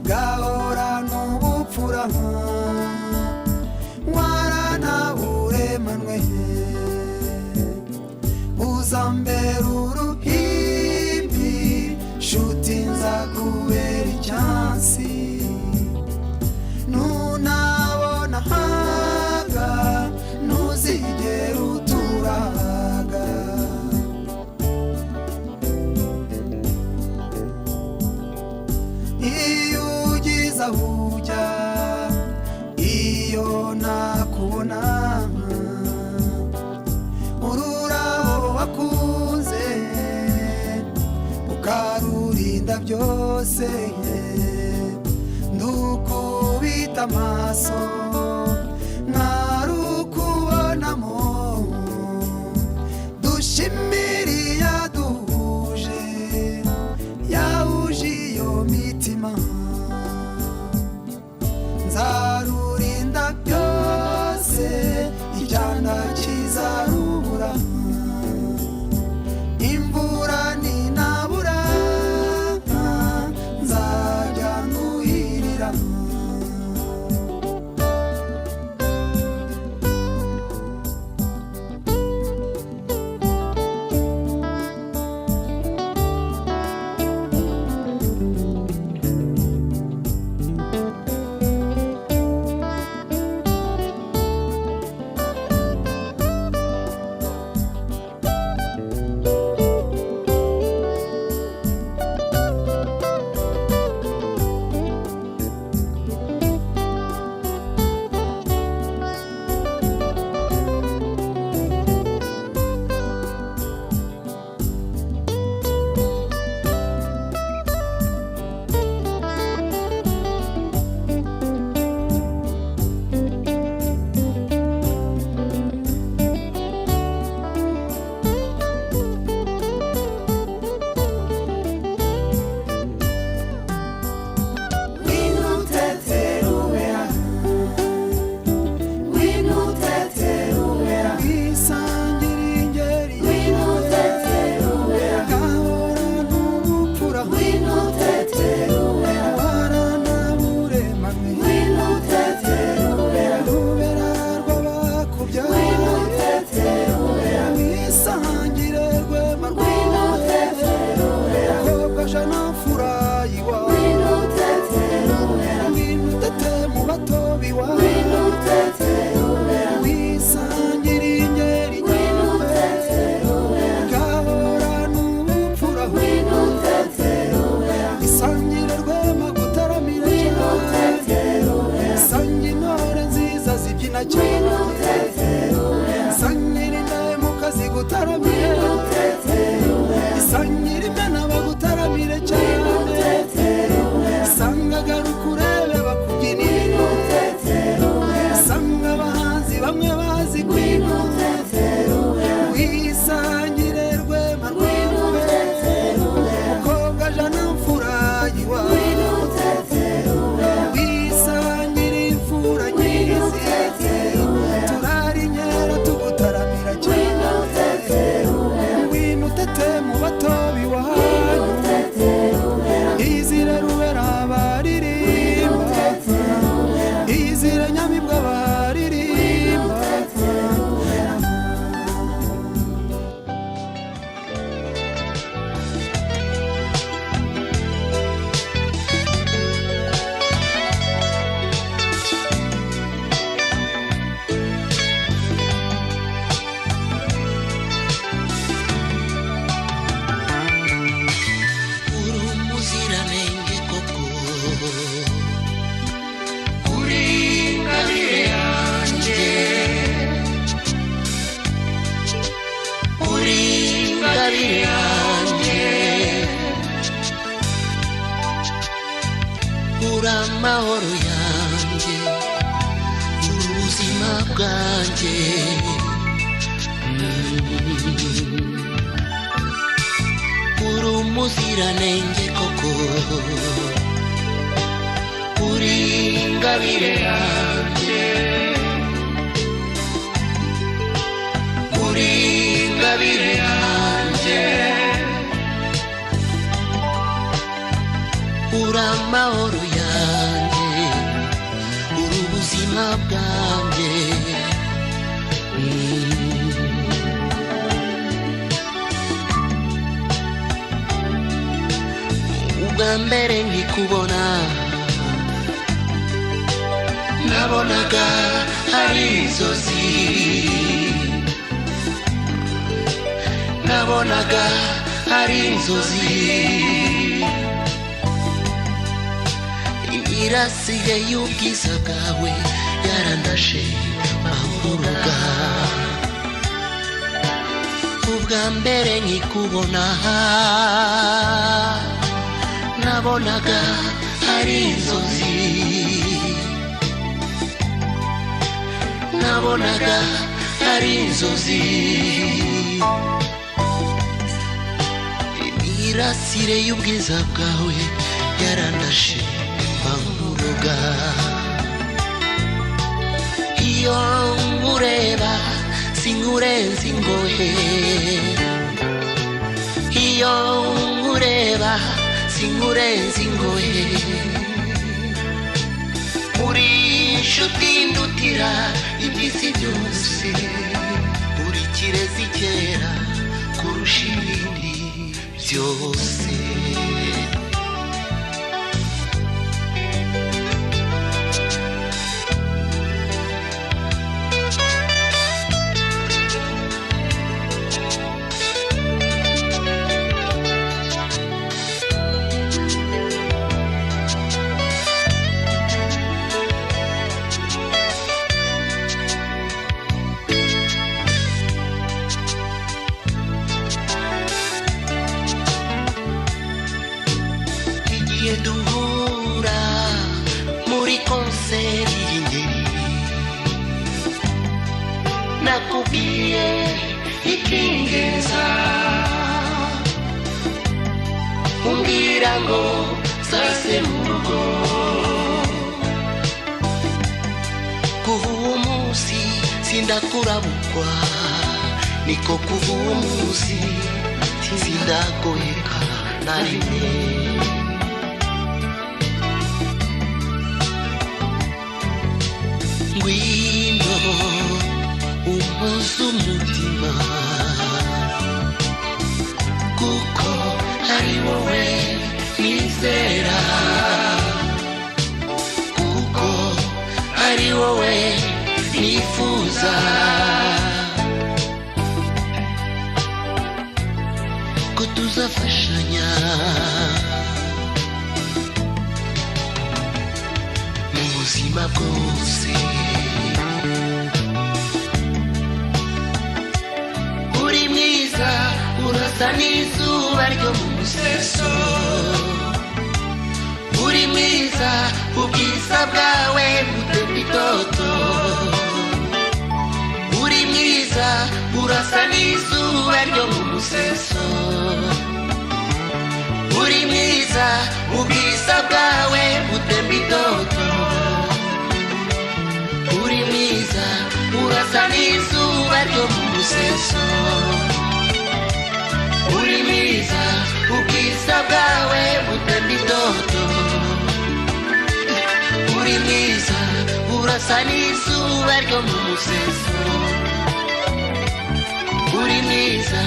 gahora n'ubupfura waranaburemanwe, uzambera uruhimbi shuti nzakubera icyansi, nunabona haga ntuzigera uturaga. Iyo ugize aho ujya, iyo nakubona, ururabo wakunze ukarurinda byose, ndukubita amaso ntarukubonamo, dushimire iyaduhuje yahuje iyo mitima, nzarurinda byose icyana kizarubura, imvura ninabura nzajya nuhirira. Uri amahoro yanjye, uri ubuzima bwanjye. Uri umuziranenge koko, uri ingabire yanjye, uri ingabire yanjye. Uri amahoro yanjye, uri ubuzima bwanjye. Ubwa mbere nkikubona nabonaga ari inzozi, nabonaga ari inzozi. Imirasire y'ubwiza bwawe yarandashe bamburuga. Ubwa mbere nkikubona nabonaga ari inzozi, nabonaga ari inzozi. Imirasire y'ubwiza bwawe yarandashe bamburuga. Iyo nkureba sinkurenza ingohe, iyo nkureba sinkurenza ingohe. Uri inshuti ndutira iby'isi byose, uri kirezi cyera kurusha ibindi byose. Igihe duhura muri konseri y'ingeri, nakubwiye ikingenza, umbwira ngo sase mu rugo. Kuva uwo munsi sindakurabukwa, niko kuva uwo munsi sindagoheka na rimwe. Ngwino umpoze umutima, kuko ari wowe nizera, kuko ari wowe nifuza. Ko tuzafashanya mu buzima bwose. Uri mwiza urasa n'izuba ryo mu museso, uri mwiza ubwiza bwawe butemba itoto. Uri mwiza urasa n'izuba ryo mu museso, uri mwiza ubwiza bwawe butemba itoto. Uri mwiza urasa n'izuba ryo mu museso, uri mwiza ubwiza bwawe butemba itoto. Uri mwiza urasa n'izuba ryo mu museso, uri mwiza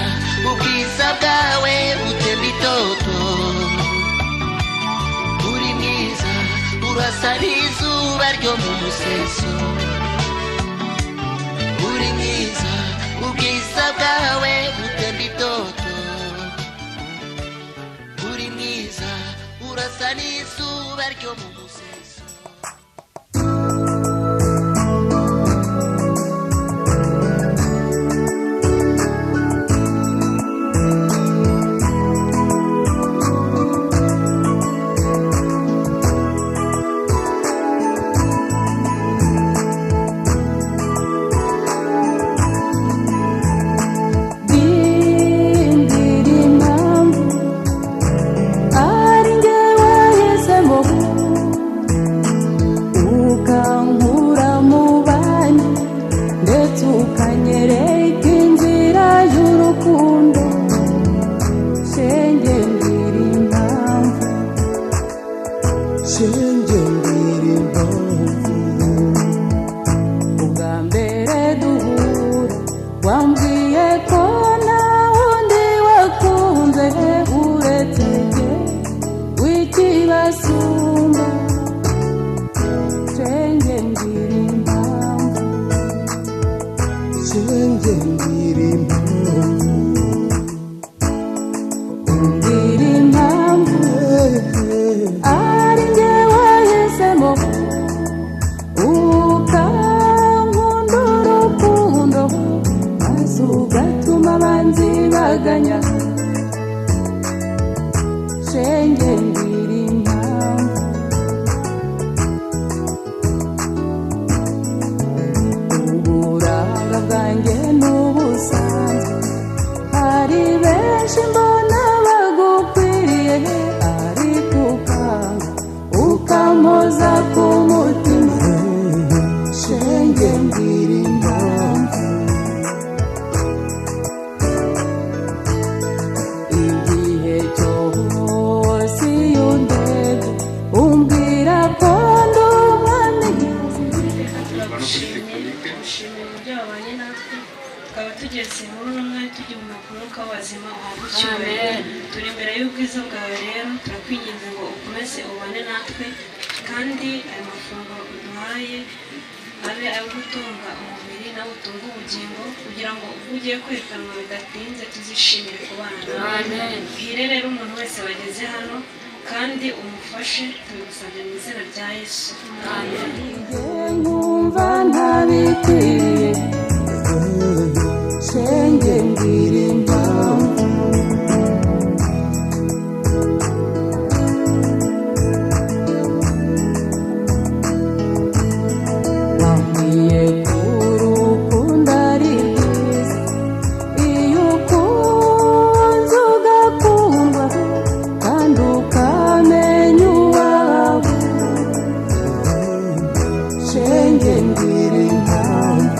ubwiza bwawe butemba itoto. Uri mwiza urasa n'izuba ryo mu museso, uri mwiza ubwiza bwawe butemba itoto. Uri mwiza urasa n'izuba ryo mu museso. Shenge mbwira impamvu. Ubwa mbere duhura wambwiye ko nta wundi wakunze uretse jye w'ikibasumba. Shenge mbwira impamvu. Shenge mbwira impamvu. Mbwira impamvu ari njye wahisemo ukankunda urukundo maze ugatuma abanzi baganya. Shenge mbwira impamvu. Uburanga bwanjye n'ubusanzwe hari benshi mbona bagukwiriye, ariko ukanga ukampoza ku mutima. Shenge mbwira impamvu. Igihe cyose iyo undebye umbwira ko ndi umwami. Turagushimiye uburyo wabanye natwe, tukaba tugeze muri uno mwanya tugihumeka umwuka w'abazima uhabwa icyubahiro. Turi imbere y'ubwiza bwawe rero, turakwinginze ngo ukomeze ubane natwe, kandi aya mafunguro uduhaye abe ayo gutunga umubiri nawe utunge ubugingo, kugira ngo ubwo ugiye kwerekanwa bidatinze tuzishimire kubana nawe. Bwire rero umuntu wese wageze hano kandi umufashe, tubigusabye mu izina rya Yesu. Amen. Nkumva ntabikwiriye. Shenge mbwira impamvu. Wambwiye ko urukundo ari rwiza, iyo ukunze ugakundwa kandi ukamenya uwawe. Shenge mbwira impamvu.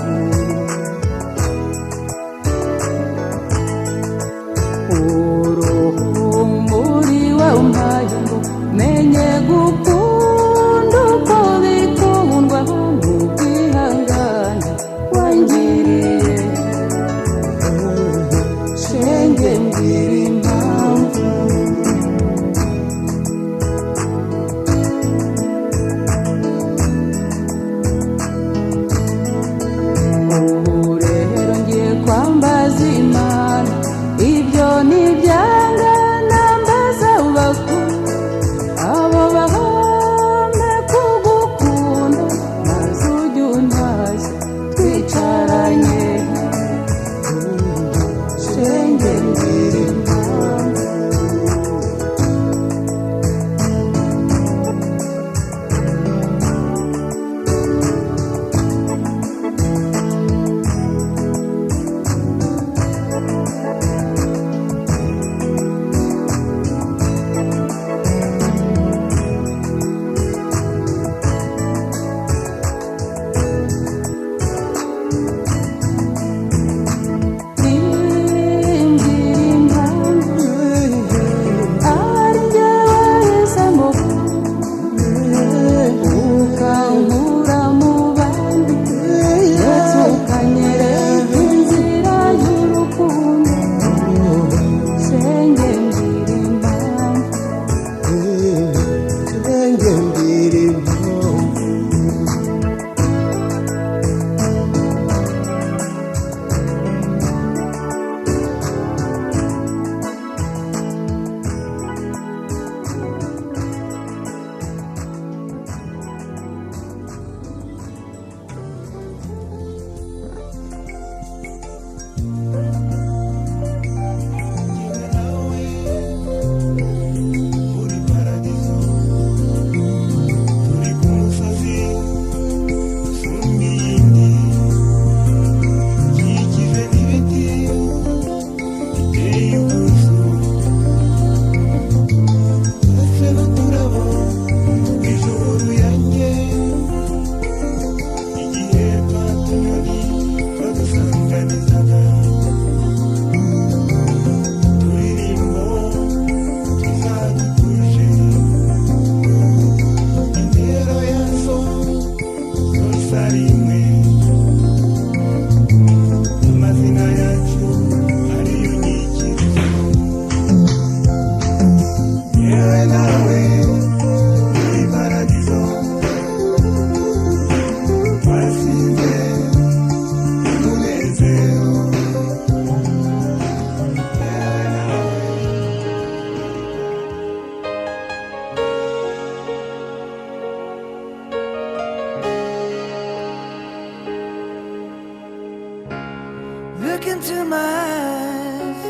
into my eyes,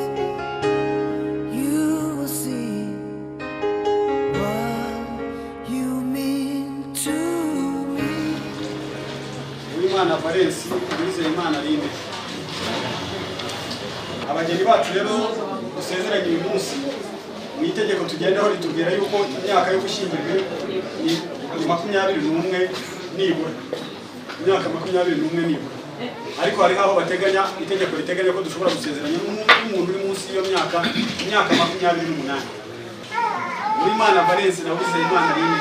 you will see what you mean to me. Uwimana Valens, Uwizeyimana Aline. Abageni bacu rero dusezeranye uyu munsi, mu itegeko tugendaho ritubwira yuko imyaka yo gushyingirwa ni 21 nibura. Imyaka 21 nibura. Ariko hari aho bateganya, itegeko riteganya ko dushobora gusezeranya n'umuntu uri munsi y'iyo myaka, imyaka 28. Uwimana Valens na Uwizeyimana Aline.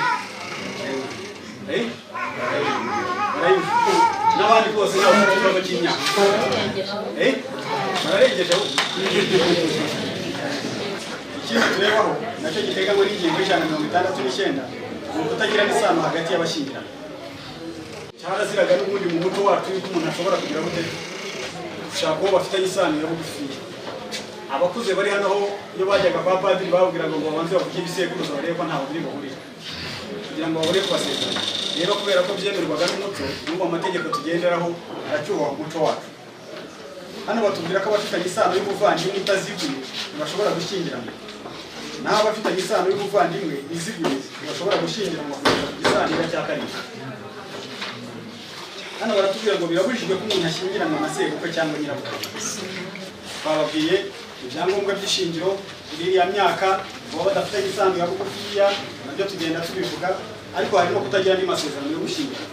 N'abandi bose nabo bafite ikibazo cy'imyaka. Bararengeje ahubwo. Ikindi turebaho nacyo giteganywa n'ingingo y'169 ni ukutagira isano hagati y'abashyingiranywe. Cyaraziraga n'ubundi mu muco wacu yuko umuntu ashobora kugira gute gushaka uwo bafitanye isano ya bugufiya. Abakuze bari hano ho iyo bajyaga kwa padiri bababwiraga ngo babanze bavuge ibisekuruza barebe ko ntaho biri buhurire kugira ngo babone kubasezeranya. Rero kubera ko byemerwaga n'umuco, n'ubu amategeko tugenderaho aracyubaha umuco wacu. Hano batubwira ko abafitanye isano y'ubuvandimwe itaziguye ntibashobora gushyingiranwa, naho abafitanye isano y'ubuvandimwe iziguye ntibashobora gushyingiranwa kugeza ku gisanira cya karindwi. Hano baratubwira ngo birabujijwe ko umuntu ashyingiranwa na sebukwe cyangwa nyirabukwe. Bababwiye ibyangombwa by'ishingiro iriya myaka baba badafitanye isano ya bugufiya, nabyo tugenda tubivuga, ariko harimo kutagira andi masezerano yo gushyingira.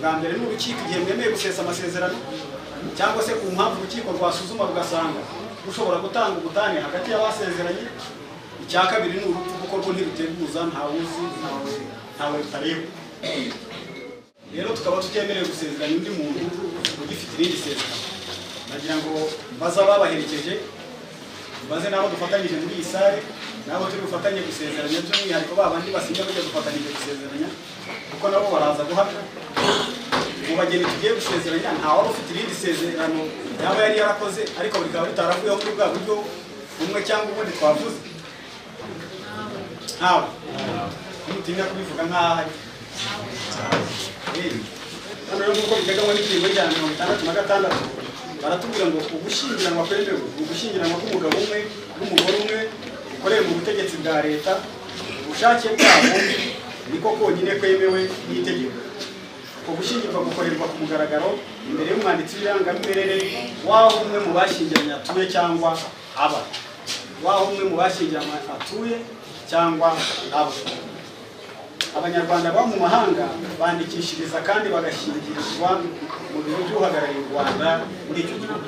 Bwa mbere ni urukiko igihe mwemeye gusesa amasezerano, cyangwa se ku mpamvu urukiko rwasuzuma rugasanga rushobora gutanga ubutane hagati y'abasezeranye. Icya kabiri ni urupfu, kuko rwo ntiruteguza, ntawuzi ntawe rutareba. Rero tukaba tutemerewe gusezeranya undi muntu ugifite irindi sezerano. Nagira ngo mbaze ababaherekeje, mbaze n'abo dufatanyije muri iyi sare, n'abo turi bufatanye gusezeranya, by'umwihariko ba bandi basinya bajya dufatanyije gusezeranya, kuko nabo baraza guhamya. Mu bageni tugiye gusezeranya nta wari ufite irindi sezerano yaba yari yarakoze ariko bikaba bitaravuyeho kuri bwa buryo bumwe cyangwa ubundi twavuze. Ntawe. Mutinya kubivuga nk'aho ari. Hano rero nk'uko biteganywa n'ingingo y'ijana na 166 baratubwira ngo ugushyingiranwa kwemewe ni ugushyingiranwa k'umugabo umwe n'umugore umwe ukoreye mu butegetsi bwa leta, ubushake bwabo niko konyine kwemewe n'itegeko. Uko gushyingirwa gukorerwa ku mugaragaro imbere y'umwanditsi w'irangamimerere w'aho umwe mu bashyingiranywe atuye cyangwa aba. W'aho umwe mu bashyingiranywe atuye cyangwa aba. Abanyarwanda baba mu mahanga bandikishiriza kandi bagashyingirizwa mu biro by'uhagarariye u Rwanda muri icyo gihugu.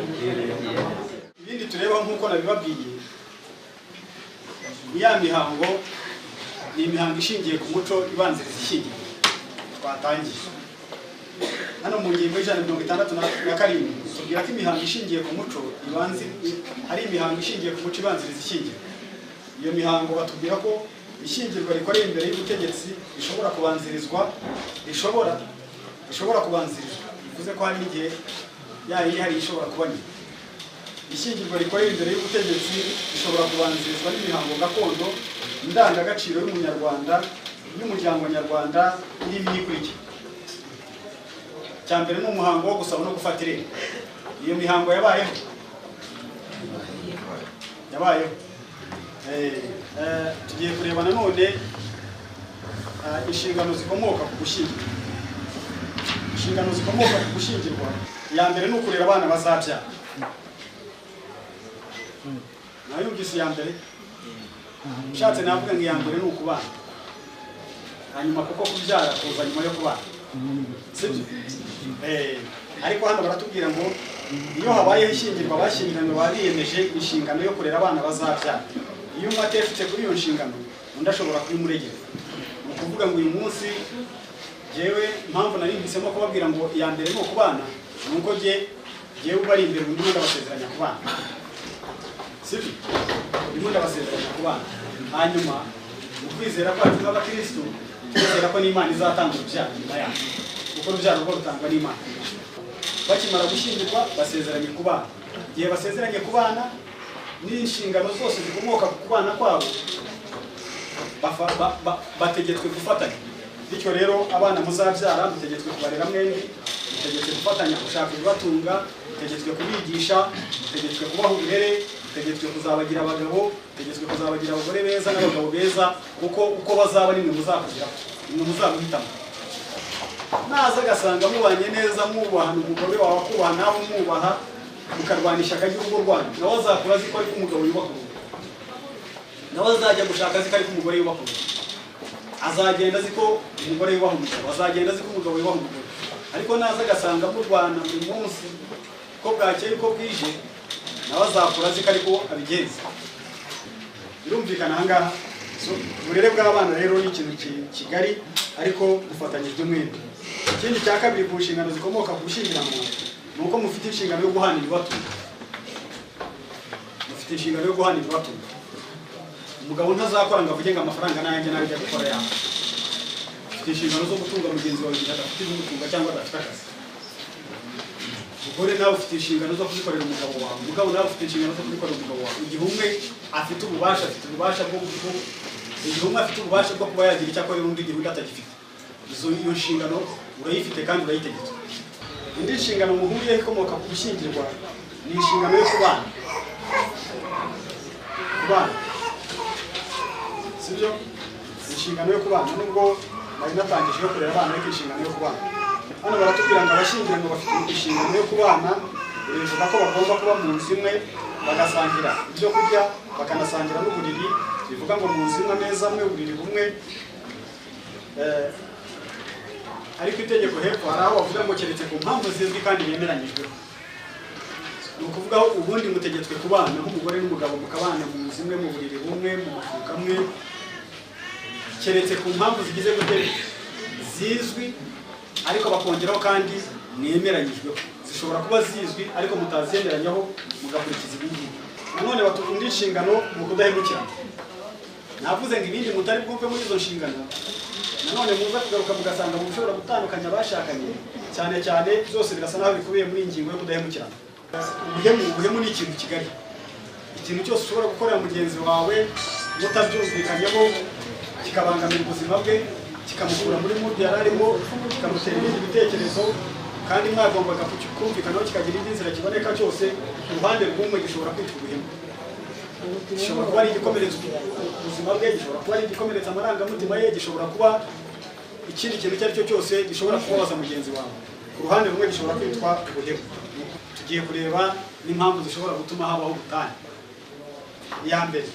Ibindi turebaho nk'uko nabibabwiye ni ya mihango, ni imihango ishingiye ku muco ibanziriza ishyingirwa twatangiye. Hano mu ngingo y'167 tubwira ko imihango ishingiye ku muco hari imihango ishingiye ku muco ibanziriza ishyingirwa. Iyo mihango batubwira ko ishyingirwa rikoreye imbere y'ubutegetsi rishobora kubanzirizwa, rishobora kubanzirizwa, bivuze ko hari n'igihe yari ishobora kuba nyuma. Ishyingirwa rikoreye imbere y'ubutegetsi rishobora kubanzirizwa n'imihango gakondo, indangagaciro y'umunyarwanda, y'umuryango nyarwanda n'ibindi ikurikira. Icya mbere ni umuhango wo gusaba no gufata irembo. Iyo mihango yabayeho. Tugiye kureba nanone inshingano zikomoka ku gushyingirwa. Inshingano zikomoka ku gushyingirwa, iya mbere ni ukurera abana bazabyara. Nayumvise iya mbere, ushatse navuga ngo iya mbere ni ukubana, hanyuma kuko kubyara kuza nyuma yo kubana, sibyo? Ariko hano baratubwira ngo iyo habayeho ishyingirwa abashyingiranywe baba biyemeje inshingano yo kurera abana bazabyara. Iyo umwe atefutse kuri iyo nshingano undi ashobora kuyimuregera. Ni ukuvuga ngo uyu munsi jewe impamvu nari mpisemo kubabwira ngo iya mbere ni ukubana, ni uko jewe ubari imbere ndimo ndabasezeranya kubana, sibyo? Ndimo ndabasezeranya kubana. Hanyuma mu kwizera kwacu nk'abakristo twizera ko n'Imana izatanga urubyaro nyuma yacu, kuko urubyaro rwo rutangwa n'Imana. Bakimara gushyingirwa basezeranye kubana. Igihe basezeranye kubana n'inshingano zose zikomoka ku kubana kwabo bategetswe gufatanya. Bityo rero abana muzabyara mutegetswe kubarera mwembi, mutegetswe gufatanya gushaka ibibatunga, Mutegetswe kubigisha, mutegetswe kubaha uburere, mutegetswe kuzabagira abagabo, mutegetswe kuzabagira abagore beza n'abagabo beza, kuko uko bazaba nimwe muzakugeraho, nimwe muzaguhitamo. Naza agasanga mubanye neza, mwubahana, umugore wawe akubaha nawe umwubaha, mukarwana ishyaka ry'urugo rwanyu, nawe azakura azi ko ariko umugabo yubaka urugo, nawe azajya gushaka azi ko ariko umugore yubaka urugo, azagenda azi ko umugore yubaha umugabo, azagenda azi ko umugabo yubaha umugore. Ariko naza agasanga murwana buri munsi ko bwakeye uko bwije, nawe azakura azi ko ariko abigenza. Birumvikana aha ngaha. Uburere bw'abana rero ni ikintu kigari, ariko dufatanyijwe mwembi. Ikindi cya kabiri ku nshingano zikomoka ku gushyingiranwa ni uko mufite inshingano yo guhana ibibatunga. Mufite inshingano yo guhana ibibatunga. Umugabo ntazakora ngo avuge ngo amafaranga n'ayanjye nawe ajya gukora yawe. Ufite inshingano zo gutunga mugenzi wawe igihe adafite ibimutunga cyangwa adafite akazi. Umugore nawe ufite inshingano zo kubikorera umugabo wawe, umugabo nawe ufite inshingano zo kubikorera umugabo wawe. Igihe umwe afite ububasha, afite ububasha bwo igihe umwe afite ububasha bwo kuba yagira icyo akorera undi, igihe undi atagifite. Iyo nshingano urayifite kandi urayitegetswe. Indi nshingano muhuriyeho ikomoka ku gushyingirwa ni inshingano yo kubana. Kubana, sibyo? Inshingano yo kubana, nubwo nari natangije yo kurera abana, ariko inshingano yo kubana hano baratubwira ngo abashyingiranwa bafite inshingano yo kubana, bivuga ko bagomba kuba mu nzu imwe, bagasangira ibyo kurya, bakanasangira n'uburiri, bivuga ngo mu nzu imwe, ameza amwe, uburiri bumwe. Ariko itegeko hepfo hari aho bavuga ngo keretse ku mpamvu zizwi kandi bemeranyijweho. Ni ukuvuga aho ubundi mutegetswe kubana nk'umugore n'umugabo, mukabana mu nzu imwe, mu buriri bumwe, mu mashuka amwe, keretse ku mpamvu zigize gute zizwi, ariko bakongeraho kandi mwemeranyijweho. Zishobora kuba zizwi ariko mutazemeranyaho, mugakurikiza ibi ngibi. Nanone batubwira inshingano mu kudahemukirana. Navuze ngo ibindi mutari bwumve muri izo nshingano, nanone muza kugaruka mugasanga mu bishobora gutandukanya abashakanye, cyane cyane byose birasa naho bikubiye muri iyi ngingo yo kudahemukirana. Ubuhemu ni ikintu kigari, ikintu cyose ushobora gukorera mugenzi wawe mutabyumvikanyeho, kikabangamira ubuzima bwe, kikamukura muri mood yari arimo, kikamutera ibindi bitekerezo, kandi mwagombaga kumvikanaho kikagira indi nzira kiboneka cyose, ku ruhande rw'umwe gishobora kwitwa ubuhemu. Gishobora kuba ari igikomeretsa ubuzima bwe, gishobora kuba ari igikomeretsa amarangamutima ye, gishobora kuba ikindi kintu icyo ari cyo cyose gishobora kubabaza mugenzi wawe. Ku ruhande rumwe gishobora kwitwa ubuhemu. Tugiye kureba n'impamvu zishobora gutuma habaho ubutane. Iya mbere,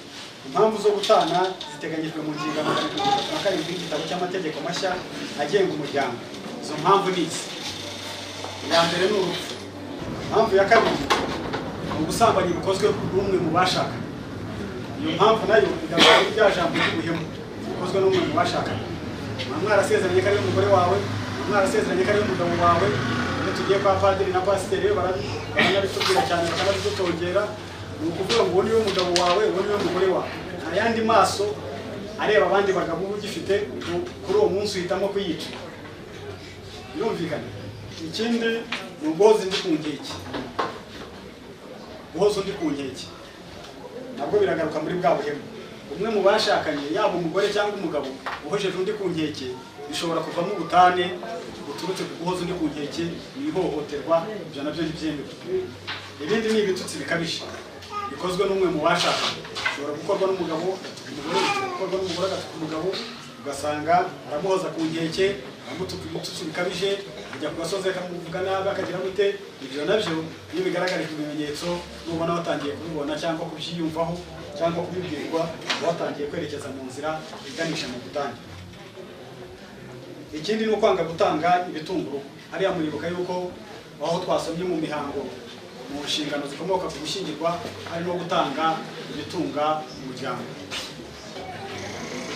impamvu zo gutana ziteganyijwe mu ngingo ya 37 y'igitabo cy'amategeko mashya agenga umuryango. Izo mpamvu ni izi: iya mbere ni urupfu. Impamvu ya kabiri ni ubusambanyi bukozwe n'umwe mu bashakanye. Iyo mpamvu nayo igaruka kuri rya jambo ry'ubuhemu bukozwe n'umwe mu bashakanye. Mwarasezeranye ko ari umugore wawe, mwarasezeranye ko ari umugabo wawe. Iyo tugiye kwa padiri na pasiteri baranabitubwira cyane, bakanabidutongera. Ni ukuvuga ngo uwo niwe mugabo wawe, uwo niwe mugore wawe. Nta yandi maso areba abandi bagabo uba ugifite, kuri uwo munsi uhitamo kuyica. Birumvikana. Ikindi ni uguhoza undi ku nkeke. Guhoza undi ku nkeke nabwo biragaruka muri bwa buhemu. Umwe mu bashakanye, yaba umugore cyangwa umugabo, uhojeje undi ku nkeke, bishobora kuvamo ubutane buturutse ku guhoza undi ku nkeke, ni ihohoterwa, ibyo nabyo ntibyemewe. Ibindi ni ibitutsi bikabije bikozwe n'umwe mu bashakanye. Bishobora gukorwa n'umugabo agatuka umugore, bishobora gukorwa n'umugore agatuka umugabo, ugasanga aramuhoza ku nkeke, aramutuka ibitutsi bikabije, ajya ku gasozi akamuvuga nabi, akagira gute. Ibyo nabyo iyo bigaragarijwe ibimenyetso, nubona watangiye kubibona cyangwa kubyiyumvaho cyangwa kubibwirwa, watangiye kwerekeza mu nzira iganisha mu butane. Ikindi ni ukwanga gutanga ibitunga urugo. Hariya muribuka yuko aho twasomye mu mihango, mu nshingano zikomoka ku gushyingirwa, hari no gutanga ibitunga umuryango.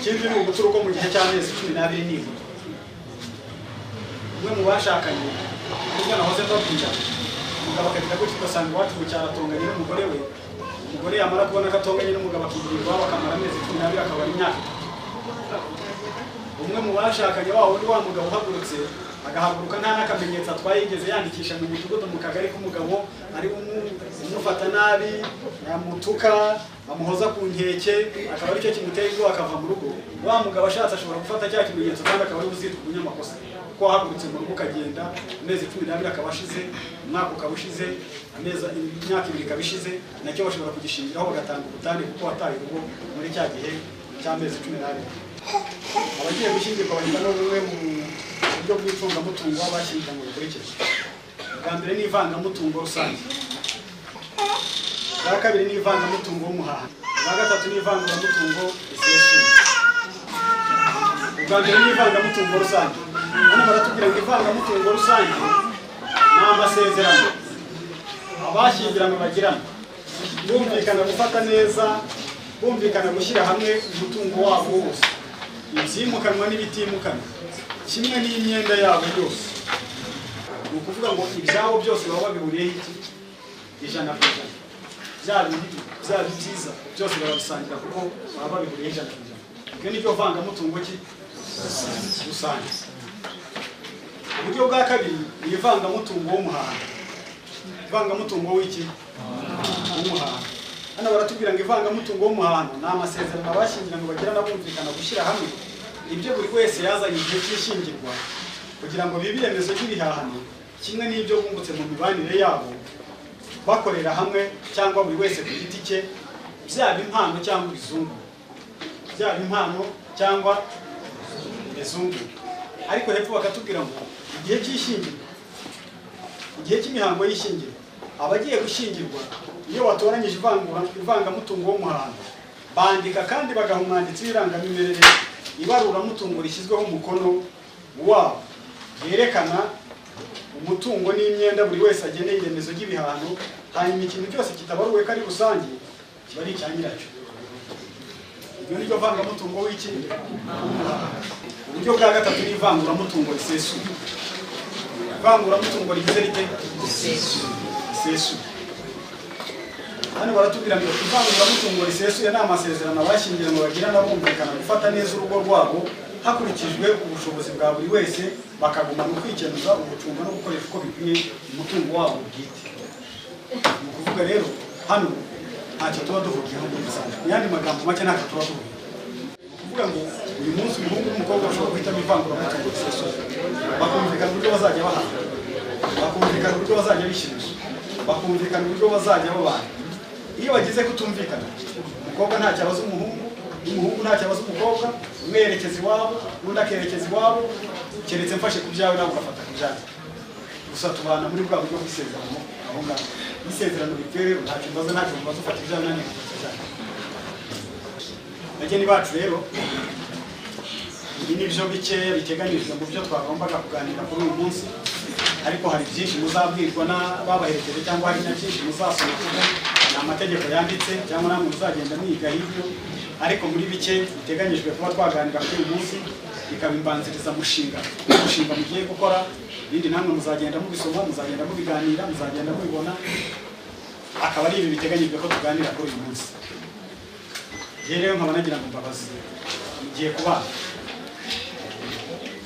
Ikindi ni uguta urugo mu gihe cy'amezi 12 nibura. Umwe mu bashakanye, nubwo nahoze mbabwira, umugabo akagira gutya ugasanga iwacu mu cyaro atonganye n'umugore we, umugore yamara kubona ko atonganye n'umugabo akigira iwabo akamara amezi 12 akabara imyaka 3. Umwe mu bashakanye wabo undi wa mugabo uhagurutse agahaguruka nta n'akamenyetso atwaye yigeze yandikisha mu mudugudu mu kagari k'umugabo ari umufata nabi, yamutuka, amuhoza ku nkeke, akaba aricyo kimuteye ubwoba akava mu rugo. Wa mugabo ashatse ashobora gufata cya kimenyetso kandi akaba ari uzitwa umunyamakosa, kuko wahagurutse mu rugo ukagenda amezi 12 akaba ashize, umwaka ukaba ushize, amezi imyaka 2 ikaba ishize, nacyo bashobora kugishingiraho bagatanga ubutane kuko wataye urugo muri cya gihe cy'amezi 12. Abagiye gushyingirwa bahitamo bumwe mu buryo bw'icungamutungo w'abashyingiranywe bukurikira. Ubwa mbere ni ivangamutungo rusange, ubwa kabiri ni ivangamutungo w'umuhahano, ubwa gatatu ni ivanguramutungo risesuye. Ubwa mbere ni ivangamutungo rusange. Hano baratubwira ngo ivangamutungo rusange ni amasezerano abashyingiranywe bagirana, bumvikana gufata neza, bumvikana gushyira hamwe umutungo wabo wose, ibyimukanwa n'ibitimukanwa, kimwe n'imyenda yabo yose. Ni ukuvuga ngo ibyabo byose baba babihuriyeho iki? 100%. Byaba ibibi, byaba ibyiza, byose barabisangira kuko baba babihuriyeho 100%. Ibyo ni byo vangamutungo ki? Rusange. Uburyo bwa kabiri ni ivangamutungo w'umuhahano. Ivangamutungo w'iki? W'umuhahano. Hano baratubwira ngo ivangamutungo w'umuhahano ni amasezerano abashyingiranywe bagirana bumvikana gushyira hamwe ibyo buri wese yazanye igihe cy'ishyingirwa kugira ngo bibe iremezo ry'ibihahano, kimwe n'ibyo bungutse mu mibanire yabo bakorera hamwe cyangwa buri wese ku giti cye, byaba impano cyangwa ibizungu, byaba impano cyangwa ibizungu. Ariko hepfo bakatubwira ngo igihe cy'ishyingirwa, igihe cy'imihango y'ishyingirwa, abagiye gushyingirwa iyo watoranyije ivangamutungo w'umuhahano bandika kandi bagaha umwanditsi w'irangamimerere ibaruramutungo rishyizweho umukono wabo yerekana umutungo n'imyenda buri wese ageneye iremezo ry'ibihahano, hanyuma ikintu cyose kitabaruwe ko ari rusange kiba ari icya nyiracyo. Iryo ni ryo vangamutungo w'iki? Uburyo bwa gatatu ni ivanguramutungo risesuye. Ivanguramutungo rigize rite? Risesuye. Hano baratubwira ngo ivanguramutungo risesuye ni amasezerano abashyingiranywe bagirana bumvikana gufata neza urugo rwabo hakurikijwe ubushobozi bwa buri wese, bakagumana ukwikenuza, ugucunga no gukoresha uko bikwiye umutungo wabo bwite. Ni ukuvuga rero hano ntacyo tuba duhuriyeho muri rusange. Mu yandi magambo make ntacyo tuba duhuriyeho. Ni ukuvuga ngo uyu munsi umuhungu n'umukobwa bashobora guhitamo ivanguramutungo risesuye, bakumvikana uburyo bazajya bahana, bakumvikana uburyo bazajya bishimisha, bakumvikana uburyo bazajya babana. Iyo bagize kutumvikana, umukobwa ntacyo abaza umuhungu, n'umuhungu ntacyo abaza umukobwa, umwe yerekeza iwabo n'undi akerekeza iwabo, keretse mfashe ku byawe nawe ugafata ku byanjye. Gusa tubana muri bwa buryo bw'isezerano aho ngaho. Isezerano ripfuye rero ntacyo mbaza, ntacyo mbaza, ufata ibyawe nanjye ngafata ibyanjye. Bageni bacu rero, ibi ni byo bikeya biteganyijwe mu byo twagombaga kuganira kuri uyu munsi, ariko hari byinshi muzabwirwa n'ababaherekeje cyangwa hari na byinshi muzasoma kuko ni amategeko yanditse cyangwa namwe muzagenda mwiga hiryo, ariko muri bike biteganyijwe kuba twaganira kuri uyu munsi bikaba imbanziriza mushinga umushinga mugiye gukora, ibindi namwe muzagenda mubisoma, muzagenda mubiganira, muzagenda mubibona, akaba ari ibi biteganyijwe ko tuganira kuri uyu munsi. Njye rero nkaba nagira ngo mbabaze, mugiye kubana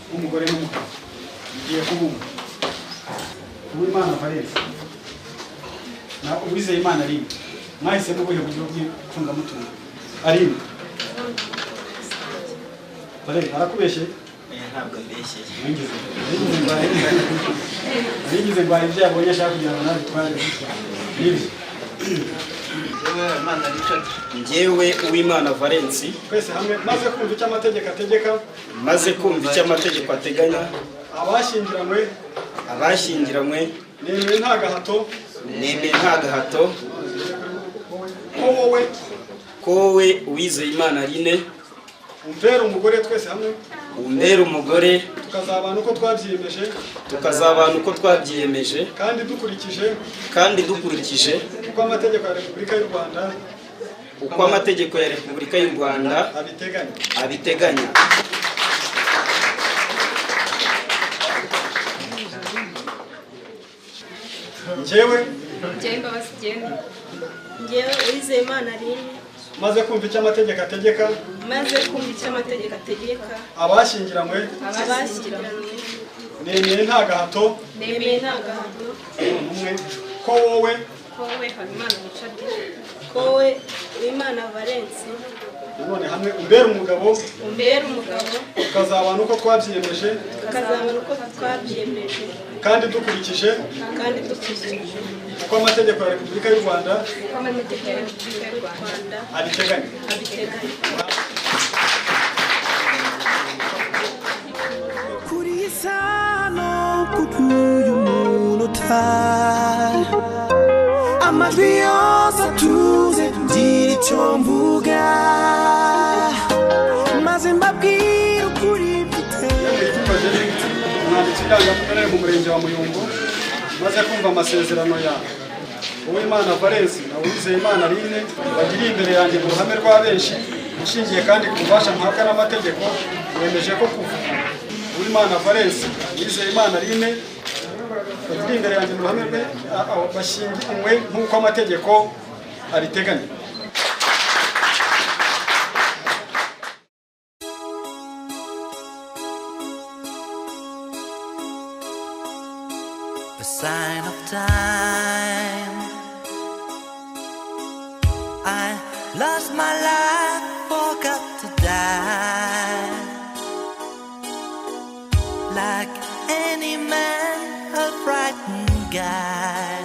nk'umugore n'umugabo, mugiye kubumva. Uwimana Valens na Uwizeyimana Aline, mwahisemo ubuhe buryo bw'icungamutungo? Aline, Valens arakubeshye? Ntabwo mbeshyeye. Nigeze ngo ibyo yabonye ashaka kugira ngo nawe tware. Nibyo. Njyewe Uwimana Valens, twese hamwe, maze kumva icyo amategeko ategeka, maze kumva icyo amategeko ateganya, abashyingiranywe nemeye nta gahato, nemeye nta gahato ko wowe Uwizeyimana Aline umbera umugore, twese hamwe umbera umugore, tukazabana uko twabyiyemeje, tukazabana uko twabyiyemeje, kandi dukurikije uko amategeko ya Repubulika y'u Rwanda, uko amategeko ya Repubulika y'u Rwanda abiteganya. Njyewe Njyewe Uwizeyimana Aline, maze kumva icyo amategeko ategeka, Maze kumva icyo amategeko ategeka abashyingiranywe, abashyingiranywe, nemeye nta gahato, nemeye nta gahato, umwe ko wowe, ko wowe Habimana Richard, ko wowe Uwimana Valens, nanone hamwe umbera umugabo, umbera umugabo, tukazabana uko twabyiyemeje, tukazabana uko twabyiyemeje, kandi dukurikije, kandi dukurikije uko amategeko ya Repubulika y'u Rwanda, uko amategeko ya Repubulika y'u Rwanda abiteganya. Abiteganya. Kuri iyi sano kuri uyu munota amajwi yose atuze ngira icyo mvuga maze mbabwire ukuri mfite. Umwanditsi ndangamukorere mu murenge wa Muyumbu, maze kumva amasezerano ya Uwimana Valens na Uwizeyimana Aline bagiriye imbere yanjye mu ruhame rwa benshi, nshingiye kandi ku bubasha mpabwa n'amategeko, nemeje ko kuva Uwimana Valens, Uwizeyimana Aline bagiriye imbere yanjye mu ruhame rwe bashyingiranywe nk'uko amategeko abiteganya. The sign of time. I lost my life, forgot to die. Like any man, a frightened guy.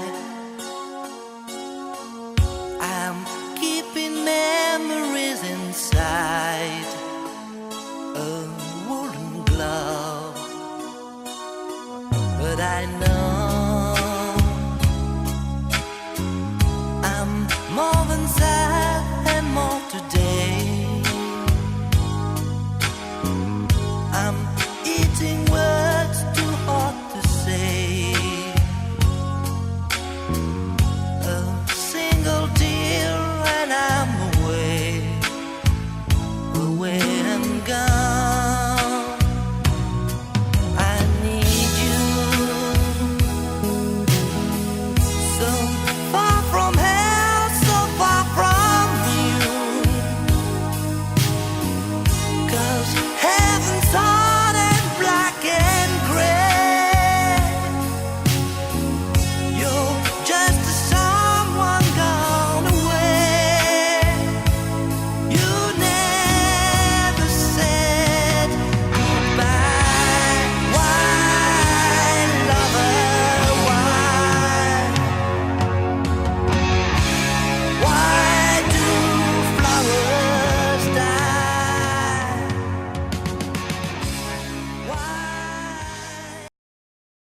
I'm keeping memories inside a woolen glove. But I know